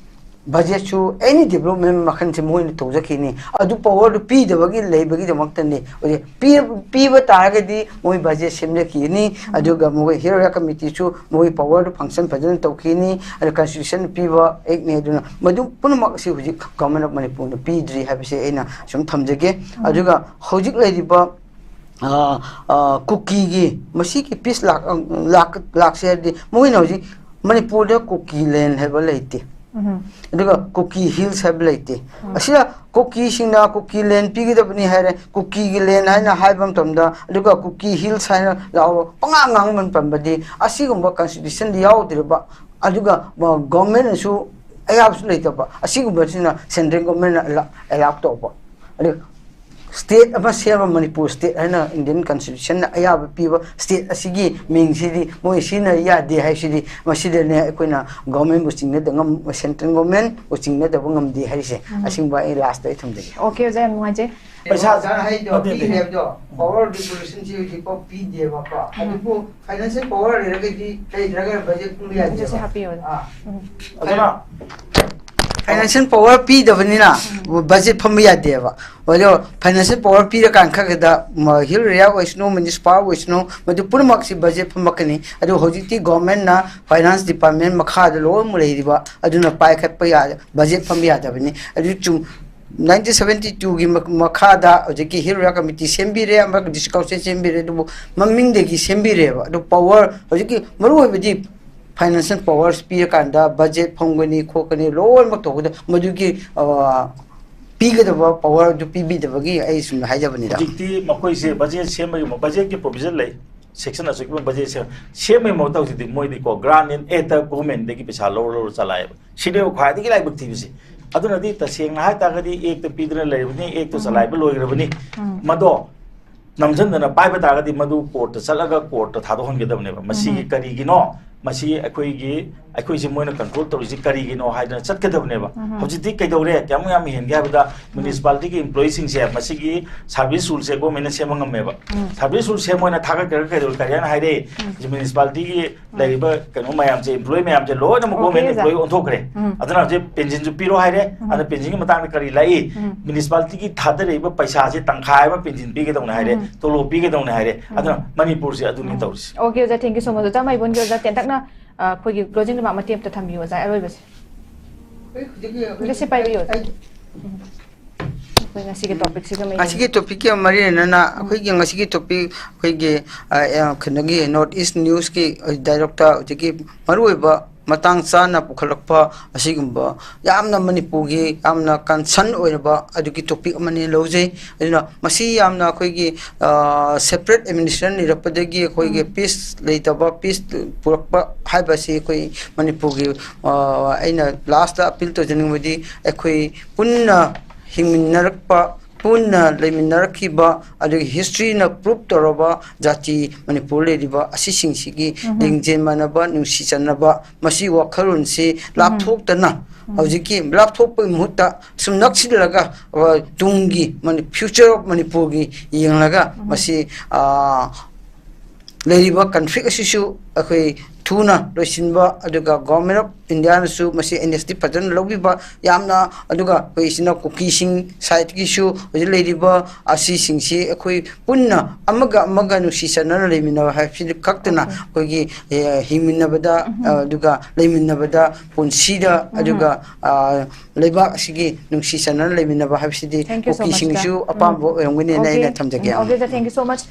budgetꯁꯨ any development ꯃꯈꯜꯁꯦ ꯃꯣꯏꯅ ꯇꯧꯖꯈꯤꯅꯤ꯫ ꯑꯗꯨ powerꯗꯨ ꯄꯤꯗꯕꯒꯤ ꯂꯩꯕꯒꯤꯗꯃꯛꯇꯅꯤ꯫ ꯍꯧꯖꯤꯛ ꯄꯤ-, ꯄꯤꯕ ꯇꯥꯔꯒꯗꯤ ꯃꯣꯏ budget ꯁꯦꯝꯖꯈꯤꯒꯅꯤ, ꯎꯝ꯫ ꯑꯗꯨꯒ ꯃꯈꯣꯏ ꯍꯤꯌꯔ ꯀꯃꯤꯇꯤꯁꯨ ꯃꯈꯣꯏ powerꯗꯨ function ꯐꯖꯅ ꯇꯧꯈꯤꯅꯤ, ꯑꯗꯨ constitution ꯄꯤꯕ actꯅꯤ꯫ ꯑꯗꯨꯅ ꯃꯗꯨ ꯄꯨꯝꯅꯃꯛ ꯑꯁꯤ ꯍꯧꯖꯤꯛ Government of ꯃꯅꯤꯄꯨꯔꯅ ꯄꯤꯗ꯭ꯔꯤ ꯍꯥꯏꯕꯁꯦ ꯑꯩꯅ ꯁꯨꯝ ꯊꯝꯖꯒꯦ꯫ ꯎꯝ꯫ ꯑꯗꯨꯒ ꯍꯧꯖꯤꯛ ꯂꯩꯔꯤꯕ, ꯑ, ꯑ, ꯀꯨꯀꯤꯒꯤ ꯃꯁꯤꯒꯤ peace ꯂꯥꯛ-, ꯂꯥꯛ-, ꯂꯥꯛꯁꯦ ꯍꯥꯏꯔꯗꯤ, ꯃꯈꯣꯏꯅ ꯍꯧꯖꯤꯛ ꯃꯅꯤꯄꯨꯔꯗ ꯀꯨꯀꯤ land ꯍꯥꯏꯕ ꯂꯩꯇꯦ꯫ ꯎꯝ꯫ ꯑꯗꯨꯒ ꯀꯨꯀꯤ hills ꯍꯥꯏꯕ ꯂꯩꯇꯦ꯫ ꯎꯝ꯫ ꯑꯁꯤꯗ ꯀꯨꯀꯤꯁꯤꯡꯅ ꯀꯨꯀꯤ land ꯄꯤꯒꯗꯕꯅꯤ ꯍꯥꯏꯔꯦ, ꯀꯨꯀꯤꯒꯤ land ꯍꯥꯏꯅ ꯍꯥꯏꯕ ꯃꯇꯝꯗ, ꯑꯗꯨꯒ ꯀꯨꯀꯤ hills ꯍꯥꯏꯅ ꯂꯥꯎꯕ ꯄꯉꯥꯡ ꯉꯥꯡꯕ ꯄꯟꯕꯗꯤ, ꯑꯁꯤꯒꯨꯝꯕ constitutionꯗ ꯌꯥꯎꯗ꯭ꯔꯤꯕ, ꯑꯗꯨꯒ, ꯑ, governmentꯅꯁꯨ ꯑꯌꯥꯕꯁꯨ ꯂꯩꯇꯕ, ꯑꯁꯤꯒꯨꯝꯕꯁꯤꯅ central governmentꯅ allow, allow ꯇꯧꯕ꯫ ꯑꯗꯨ state ꯑꯃ ꯁꯦꯝꯕ, ꯃꯅꯤꯄꯨꯔ state ꯍꯥꯏꯅ Indian constitutionꯅ ꯑꯌꯥꯕ ꯄꯤꯕ state ꯑꯁꯤꯒꯤ ꯃꯤꯡꯁꯤꯗꯤ ꯃꯣꯏ ꯁꯤꯖꯤꯟꯅ ꯌꯥꯗꯦ ꯍꯥꯏꯁꯤꯗꯤ, ꯃꯁꯤꯗꯅꯦ ꯑꯩꯈꯣꯏꯅ governmentꯕꯨ ꯆꯤꯡꯅꯗ ꯉꯝ-, central governmentꯕꯨ ꯆꯤꯡꯅꯗꯕ ꯉꯝꯗꯦ ꯍꯥꯏꯔꯤꯁꯦ꯫ ꯎꯝ꯫ ꯑꯁꯤꯒꯨꯝꯕ ꯑꯩ lastꯇ ꯑꯩ ꯊꯝꯖꯒꯦ꯫ Okay, ꯑꯣꯖꯥ, ꯌꯥꯝ ꯅꯨꯡꯉꯥꯏꯖꯩ꯫ ꯄꯩꯁꯥ ꯑꯣꯖꯥꯅ ꯍꯥꯏꯗꯣ, ꯅꯠꯇꯦ, ꯅꯠꯇꯦ꯫ ꯄꯤꯅꯦꯕꯗꯣ, power distributionꯁꯤ ꯍꯧꯖꯤꯛꯐꯥꯎ ꯄꯤꯗꯦꯕꯀꯣ꯫ ꯎꯝ꯫ ꯑꯗꯨꯕꯨ financial power ꯂꯩꯔꯒꯗꯤ, ꯂꯩꯇ꯭ꯔꯒ budget ꯄꯤꯕ ꯌꯥꯗꯦꯕ꯫ Budgetꯁꯦ ꯍꯥꯞꯄꯤꯌꯣ꯫ ꯑꯥ꯫ ꯎꯝ꯫ ꯑꯗꯨꯅ financial power ꯄꯤꯗꯕꯅꯤꯅ ꯎꯝ꯫ Budget ꯐꯝꯕ ꯌꯥꯗꯦꯕ꯫ ꯑꯗꯣ financial power ꯄꯤꯔꯀꯥꯟ ꯈꯔ ꯈꯔꯗ, ꯃ-, hill area ꯑꯣꯏꯁꯅꯨ, municipal ꯑꯣꯏꯁꯅꯨ, ꯃꯗꯨ ꯄꯨꯝꯅꯃꯛꯁꯤ budget ꯐꯝꯃꯛꯀꯅꯤ꯫ ꯑꯗꯨ ꯍꯧꯖꯤꯛꯇꯤ governmentꯅ finance department ꯃꯈꯥꯗ ꯂꯣꯏꯅꯃꯛ ꯂꯩꯔꯤꯕ, ꯑꯗꯨꯅ ꯄꯥꯏꯈꯠꯄ ꯌꯥ-, budget ꯐꯝꯕ ꯌꯥꯗꯕꯅꯤ꯫ ꯑꯗꯨ ꯆꯨꯝ-, nineteen seventy twoꯒꯤ ꯃ-, ꯃꯈꯥꯗ ꯍꯧꯖꯤꯛꯀꯤ hill area committee ꯁꯦꯝꯕꯤꯔꯦ, ꯑꯃ district council ꯁꯦꯝꯕꯤꯔꯦ, ꯑꯗꯨꯕꯨ ꯃꯃꯤꯡꯗꯒꯤ ꯁꯦꯝꯕꯤꯔꯦꯕ꯫ ꯑꯗꯨ power ꯍꯧꯖꯤꯛꯀꯤ ꯃꯔꯨꯑꯣꯏꯕꯗꯤ financial powers ꯄꯤꯔꯀꯥꯟꯗ budget ꯐꯝꯒꯅꯤ, ꯈꯣꯠꯀꯅꯤ, ꯂꯣꯏꯅꯃꯛ ꯇꯧꯒꯗꯕ꯫ ꯃꯗꯨꯒꯤ, ꯑ, ꯄꯤꯒꯗꯕ ꯄꯋꯥꯔꯗꯨ ꯄꯤꯕꯤꯗꯕꯒꯤ ꯑꯩ ꯁꯨꯝ ꯍꯥꯏꯖꯕꯅꯤꯗ꯫ ꯍꯧꯖꯤꯛꯇꯤ ꯃꯈꯣꯏꯁꯦ ꯕꯖꯦꯠ ꯁꯦꯝꯕꯒꯤ ꯕꯖꯦꯠꯀꯤ ꯄ꯭ꯔꯣꯚꯤꯖꯟ ꯂꯩ, ꯁꯦꯛꯁꯟ ꯑꯁꯨꯛꯀꯤ ꯕꯖꯦꯠ ꯁꯦꯝ ꯁꯦꯝꯕꯒꯤ ꯃꯍꯨꯠꯇ ꯍꯧꯖꯤꯛꯇꯤ ꯃꯣꯏꯗꯤꯀꯣ ꯒ꯭ꯔꯥꯟ ꯑꯦꯟ ꯑꯦꯗ ꯒꯣꯔꯃꯦꯟꯗꯒꯤ ꯄꯩꯁꯥ ꯂꯧꯔ ꯂꯧꯔ ꯆꯂꯥꯏꯑꯕ꯫ ꯁꯤꯅꯦꯕ ꯈ꯭ꯋꯥꯏꯗꯒꯤ ꯂꯥꯏꯕꯛ ꯊꯤꯕꯁꯤ꯫ ꯑꯗꯨꯅꯗꯤ ꯇꯁꯦꯡꯅ ꯍꯥꯏ ꯇꯥꯔꯒꯗꯤ ꯑꯦꯛꯇ ꯄꯤꯗꯅ ꯂꯩꯔꯕꯅꯤ, ꯑꯦꯛꯇ ꯆꯂꯥꯏꯕ ꯂꯣꯏꯈ꯭ꯔꯕꯅꯤ꯫ ꯃꯗꯣ ꯅꯝꯁꯤꯟꯗꯅ ꯄꯥꯏꯕ ꯇꯥꯔꯒꯗꯤ ꯃꯗꯨ ꯀꯣꯔꯠꯇ ꯆꯠꯂꯒ ꯀꯣꯔꯠꯇ ꯊꯥꯗꯣꯛꯍꯟꯒꯗꯕꯅꯦꯕ꯫ ꯃꯁꯤꯒꯤ ꯀꯔꯤꯒꯤꯅꯣ, ꯃꯁꯤ ꯑꯩꯈꯣꯏꯒꯤ ꯑꯩꯈꯣꯏꯁꯦ ꯃꯣꯏꯅ ꯀꯟꯇ꯭ꯔꯣꯜ ꯇꯧꯔꯤꯁꯤ ꯀꯔꯤꯒꯤꯅꯣ ꯍꯥꯏꯗꯅ ꯆꯠꯀꯗꯕꯅꯦꯕ꯫ ꯍꯧꯖꯤꯛꯇꯤ ꯀꯩꯗꯧꯔꯦ, ꯀꯌꯥꯃꯨꯛ ꯌꯥꯝ ꯍꯦꯟꯒꯦ ꯍꯥꯏꯕꯗ, ꯃ꯭ꯌꯨꯅꯤꯁꯤꯄꯥꯂꯤꯇꯤꯒꯤ ꯏꯝꯄ꯭ꯂꯣꯌꯤꯁꯤꯡꯁꯦ ꯃꯁꯤꯒꯤ ꯁꯥꯔꯚꯤꯁ ꯔꯨꯜꯁꯦ ꯒꯣꯔꯃꯦꯟꯅ ꯁꯦꯝꯕ ꯉꯝꯃꯦꯕ꯫ ꯁꯥꯔꯚꯤꯁ ꯔꯨꯜ ꯁꯦꯝꯕ ꯑꯣꯏꯅ ꯊꯥꯒꯠꯈ꯭ꯔꯒ ꯀꯩꯗꯧꯔꯦ, ꯀꯔꯤ ꯍꯥꯏꯅ ꯍꯥꯏꯔꯦ, ꯃ꯭ꯌꯨꯅꯤꯁꯤꯄꯥꯂꯤꯇꯤꯒꯤ ꯂꯩꯔꯤꯕ ꯀꯩꯅꯣ ꯃꯌꯥꯝꯁꯦ, ꯏꯝꯄ꯭ꯂꯣꯌꯤ ꯃꯌꯥꯝꯁꯦ ꯂꯣꯏꯅꯃꯛ Okay, ꯒꯣꯔꯃꯦꯟ ꯑꯣꯖꯥ. ꯏꯝꯄ꯭ꯂꯣꯌꯤ ꯑꯣꯟꯊꯣꯛꯈ꯭ꯔꯦ꯫ ꯎꯝ. ꯑꯗꯨꯅ ꯍꯧꯖꯤꯛ ꯄꯦꯟꯁꯤꯟꯁꯨ ꯄꯤꯔꯣ ꯍꯥꯏꯔꯦ꯫ ꯎꯝ. ꯑꯗꯨꯅ ꯄꯦꯟꯁꯤꯟꯒꯤ ꯃꯇꯥꯡꯗ ꯀꯔꯤ ꯂꯥꯛꯏ? ꯎꯝ. ꯃ꯭ꯌꯨꯅꯤꯁꯤꯄꯥꯂꯤꯇꯤꯒꯤ ꯊꯥꯗꯔꯛꯏꯕ ꯄꯩꯁꯥꯁꯦ ꯇꯪꯈꯥꯏ ꯑꯃ ꯄꯦꯟꯁꯤꯟ ꯄꯤꯒꯗꯧꯅꯦ ꯍꯥꯏꯔꯦ, ꯎꯝ. ꯇꯣꯂꯣꯞ ꯄꯤꯒꯗꯧꯅꯦ ꯍꯥꯏꯔꯦ꯫ ꯎꯝ. ꯑꯗꯨꯅ ꯃꯅꯤꯄꯨꯔꯁꯦ ꯑꯗꯨꯅꯤ ꯎꯝ. ꯇꯧꯔꯤꯁꯦ꯫ Okay, ꯑꯣꯖꯥ, thank you so much. ꯑꯣꯖꯥ ꯃꯥꯏꯕꯣꯟꯒꯤ ꯑꯣꯖꯥ ꯇꯦꯟꯇꯛꯅ, ꯑ, ꯑꯩꯈꯣꯏꯒꯤ closing remark ꯃꯇꯦꯛ ꯑꯃꯇ ꯊꯝꯕꯤꯌꯨ, ꯑꯣꯖꯥ, ꯑꯔꯣꯏꯕꯁꯦ꯫ ꯑꯣꯖꯥ, ꯁꯤ ꯄꯥꯏꯕꯤꯌꯨ, ꯑꯣꯖꯥ. ꯑꯩꯈꯣꯏ ꯉꯁꯤꯒꯤ ꯇꯣꯄꯤꯛꯁꯤꯒ ꯃꯔꯤ ꯉꯁꯤꯒꯤ ꯇꯣꯄꯤꯛꯀꯤ ꯃꯔꯤ ꯂꯩꯅꯅ ꯑꯩꯈꯣꯏꯒꯤ ꯉꯁꯤꯒꯤ ꯇꯣꯄꯤꯛ ꯑꯩꯈꯣꯏꯒꯤ, ꯑ, ꯑ, ꯀꯩꯅꯣꯒꯤ North East Newsꯀꯤ ꯗꯥꯏꯔꯦꯛꯇ ꯍꯧꯖꯤꯛꯀꯤ ꯃꯔꯨꯑꯣꯏꯕ ꯃꯇꯥꯡ ꯆꯥꯅ ꯄꯨꯈꯠꯂꯛꯄ ꯑꯁꯤꯒꯨꯝꯕ ꯌꯥꯝꯅ ꯃꯅꯤꯄꯨꯔꯒꯤ ꯌꯥꯝꯅ concern ꯑꯣꯏꯔꯕ ꯑꯗꯨꯒꯤ ꯇꯣꯄꯤꯛ ꯑꯃꯅꯤ ꯂꯧꯖꯩ꯫ ꯑꯗꯨꯅ ꯃꯁꯤ ꯌꯥꯝꯅ ꯑꯩꯈꯣꯏꯒꯤ, ꯑ, separate administration ꯂꯩꯔꯛꯄꯗꯒꯤ ꯑꯩꯈꯣꯏꯒꯤ ꯎꯝ. ꯄꯤꯁ ꯂꯩꯇꯕ, ꯄꯤꯁ ꯄꯨꯔꯛꯄ ꯍꯥꯏꯕꯁꯤ ꯑꯩꯈꯣꯏ ꯃꯅꯤꯄꯨꯔꯒꯤ, ꯑ, ꯑꯩꯅ ꯂꯥꯁꯇ ꯑꯄꯤꯜ ꯇꯧꯖꯅꯤꯡꯕꯗꯤ ꯑꯩꯈꯣꯏ ꯄꯨꯟꯅ ꯍꯤꯡꯃꯤꯟꯅꯔꯛꯄ, ꯄꯨꯟꯅ ꯂꯩꯃꯤꯟꯅꯔꯛꯈꯤꯕ, ꯑꯗꯨꯒ ꯍꯤꯁꯇ꯭ꯔꯤꯅ ꯄ꯭ꯔꯨꯞ ꯇꯧꯔꯕ ꯖꯥꯇꯤ ꯃꯅꯤꯄꯨꯔ ꯂꯩꯔꯤꯕ ꯑꯁꯤꯁꯤꯡꯁꯤꯒꯤ ꯎꯝ. ꯂꯤꯡꯖꯦꯜ ꯃꯥꯟꯅꯕ, ꯅꯨꯡꯁꯤ ꯆꯥꯟꯅꯕ, ꯃꯁꯤ ꯋꯥꯈꯜꯂꯣꯟꯁꯤ ꯂꯥꯞꯊꯣꯛꯇꯅ, ꯍꯧꯖꯤꯛꯀꯤ ꯂꯥꯞꯊꯣꯛꯄꯒꯤ ꯃꯍꯨꯠꯇ ꯁꯨꯝ ꯅꯛꯁꯤꯜꯂꯒ, ꯑ, ꯇꯨꯡꯒꯤ ꯃꯅꯤ-, future of ꯃꯅꯤꯄꯨꯔꯒꯤ ꯌꯦꯡꯂꯒ ꯃꯁꯤ, ꯑ, ꯂꯩꯔꯤꯕ conflict ꯑꯁꯤꯁꯨ ꯑꯩꯈꯣꯏ ꯊꯨꯅ ꯂꯣꯏꯁꯤꯟꯕ, ꯑꯗꯨꯒ Government of Indiaꯅꯁꯨ ꯃꯁꯤ ꯑꯦꯟ ꯑꯦꯁ ꯇꯤ ꯐꯖꯅ ꯂꯧꯕꯤꯕ, ꯌꯥꯝꯅ, ꯑꯗꯨꯒ ꯑꯩꯈꯣꯏ ꯏꯆꯤꯟ ꯏꯅꯥꯎ ꯀꯨꯀꯤꯁꯤꯡ sideꯀꯤꯁꯨ ꯍꯧꯖꯤꯛ ꯂꯩꯔꯤꯕ ꯑꯁꯤꯁꯤꯡꯁꯤ ꯑꯩꯈꯣꯏ ꯄꯨꯟꯅ ꯑꯃꯒ ꯑꯃꯒ ꯅꯨꯡꯁꯤ ꯆꯥꯟꯅꯅ ꯂꯩꯃꯤꯟꯅꯕ ꯍꯥꯏꯕꯁꯤ ꯈꯛꯇꯅ Okay. ꯑꯩꯈꯣꯏꯒꯤ, ꯑꯦ, ꯍꯤꯡꯃꯤꯟꯅꯕꯗ, ꯎꯝ. ꯑ, ꯑꯗꯨꯒ ꯂꯩꯃꯤꯟꯅꯕꯗ ꯄꯨꯟꯁꯤꯗ, ꯎꯝ. ꯑꯗꯨꯒ, ꯑ, ꯂꯩꯕꯥꯛ ꯑꯁꯤꯒꯤ ꯅꯨꯡꯁꯤ ꯆꯥꯟꯅꯅ ꯂꯩꯃꯤꯟꯅꯕ ꯍꯥꯏꯕꯁꯤꯗꯤ Thank you so much, ꯀꯨꯀꯤꯁꯤꯡꯒꯤꯁꯨ sir. ꯑꯄꯥꯝꯕ ꯎꯝ. ꯑꯣꯏꯔꯝꯒꯅꯤꯅ Okay. ꯑꯩꯅ ꯊꯝꯖꯒꯦ꯫ ꯎꯝ, okay, sir, thank you so much.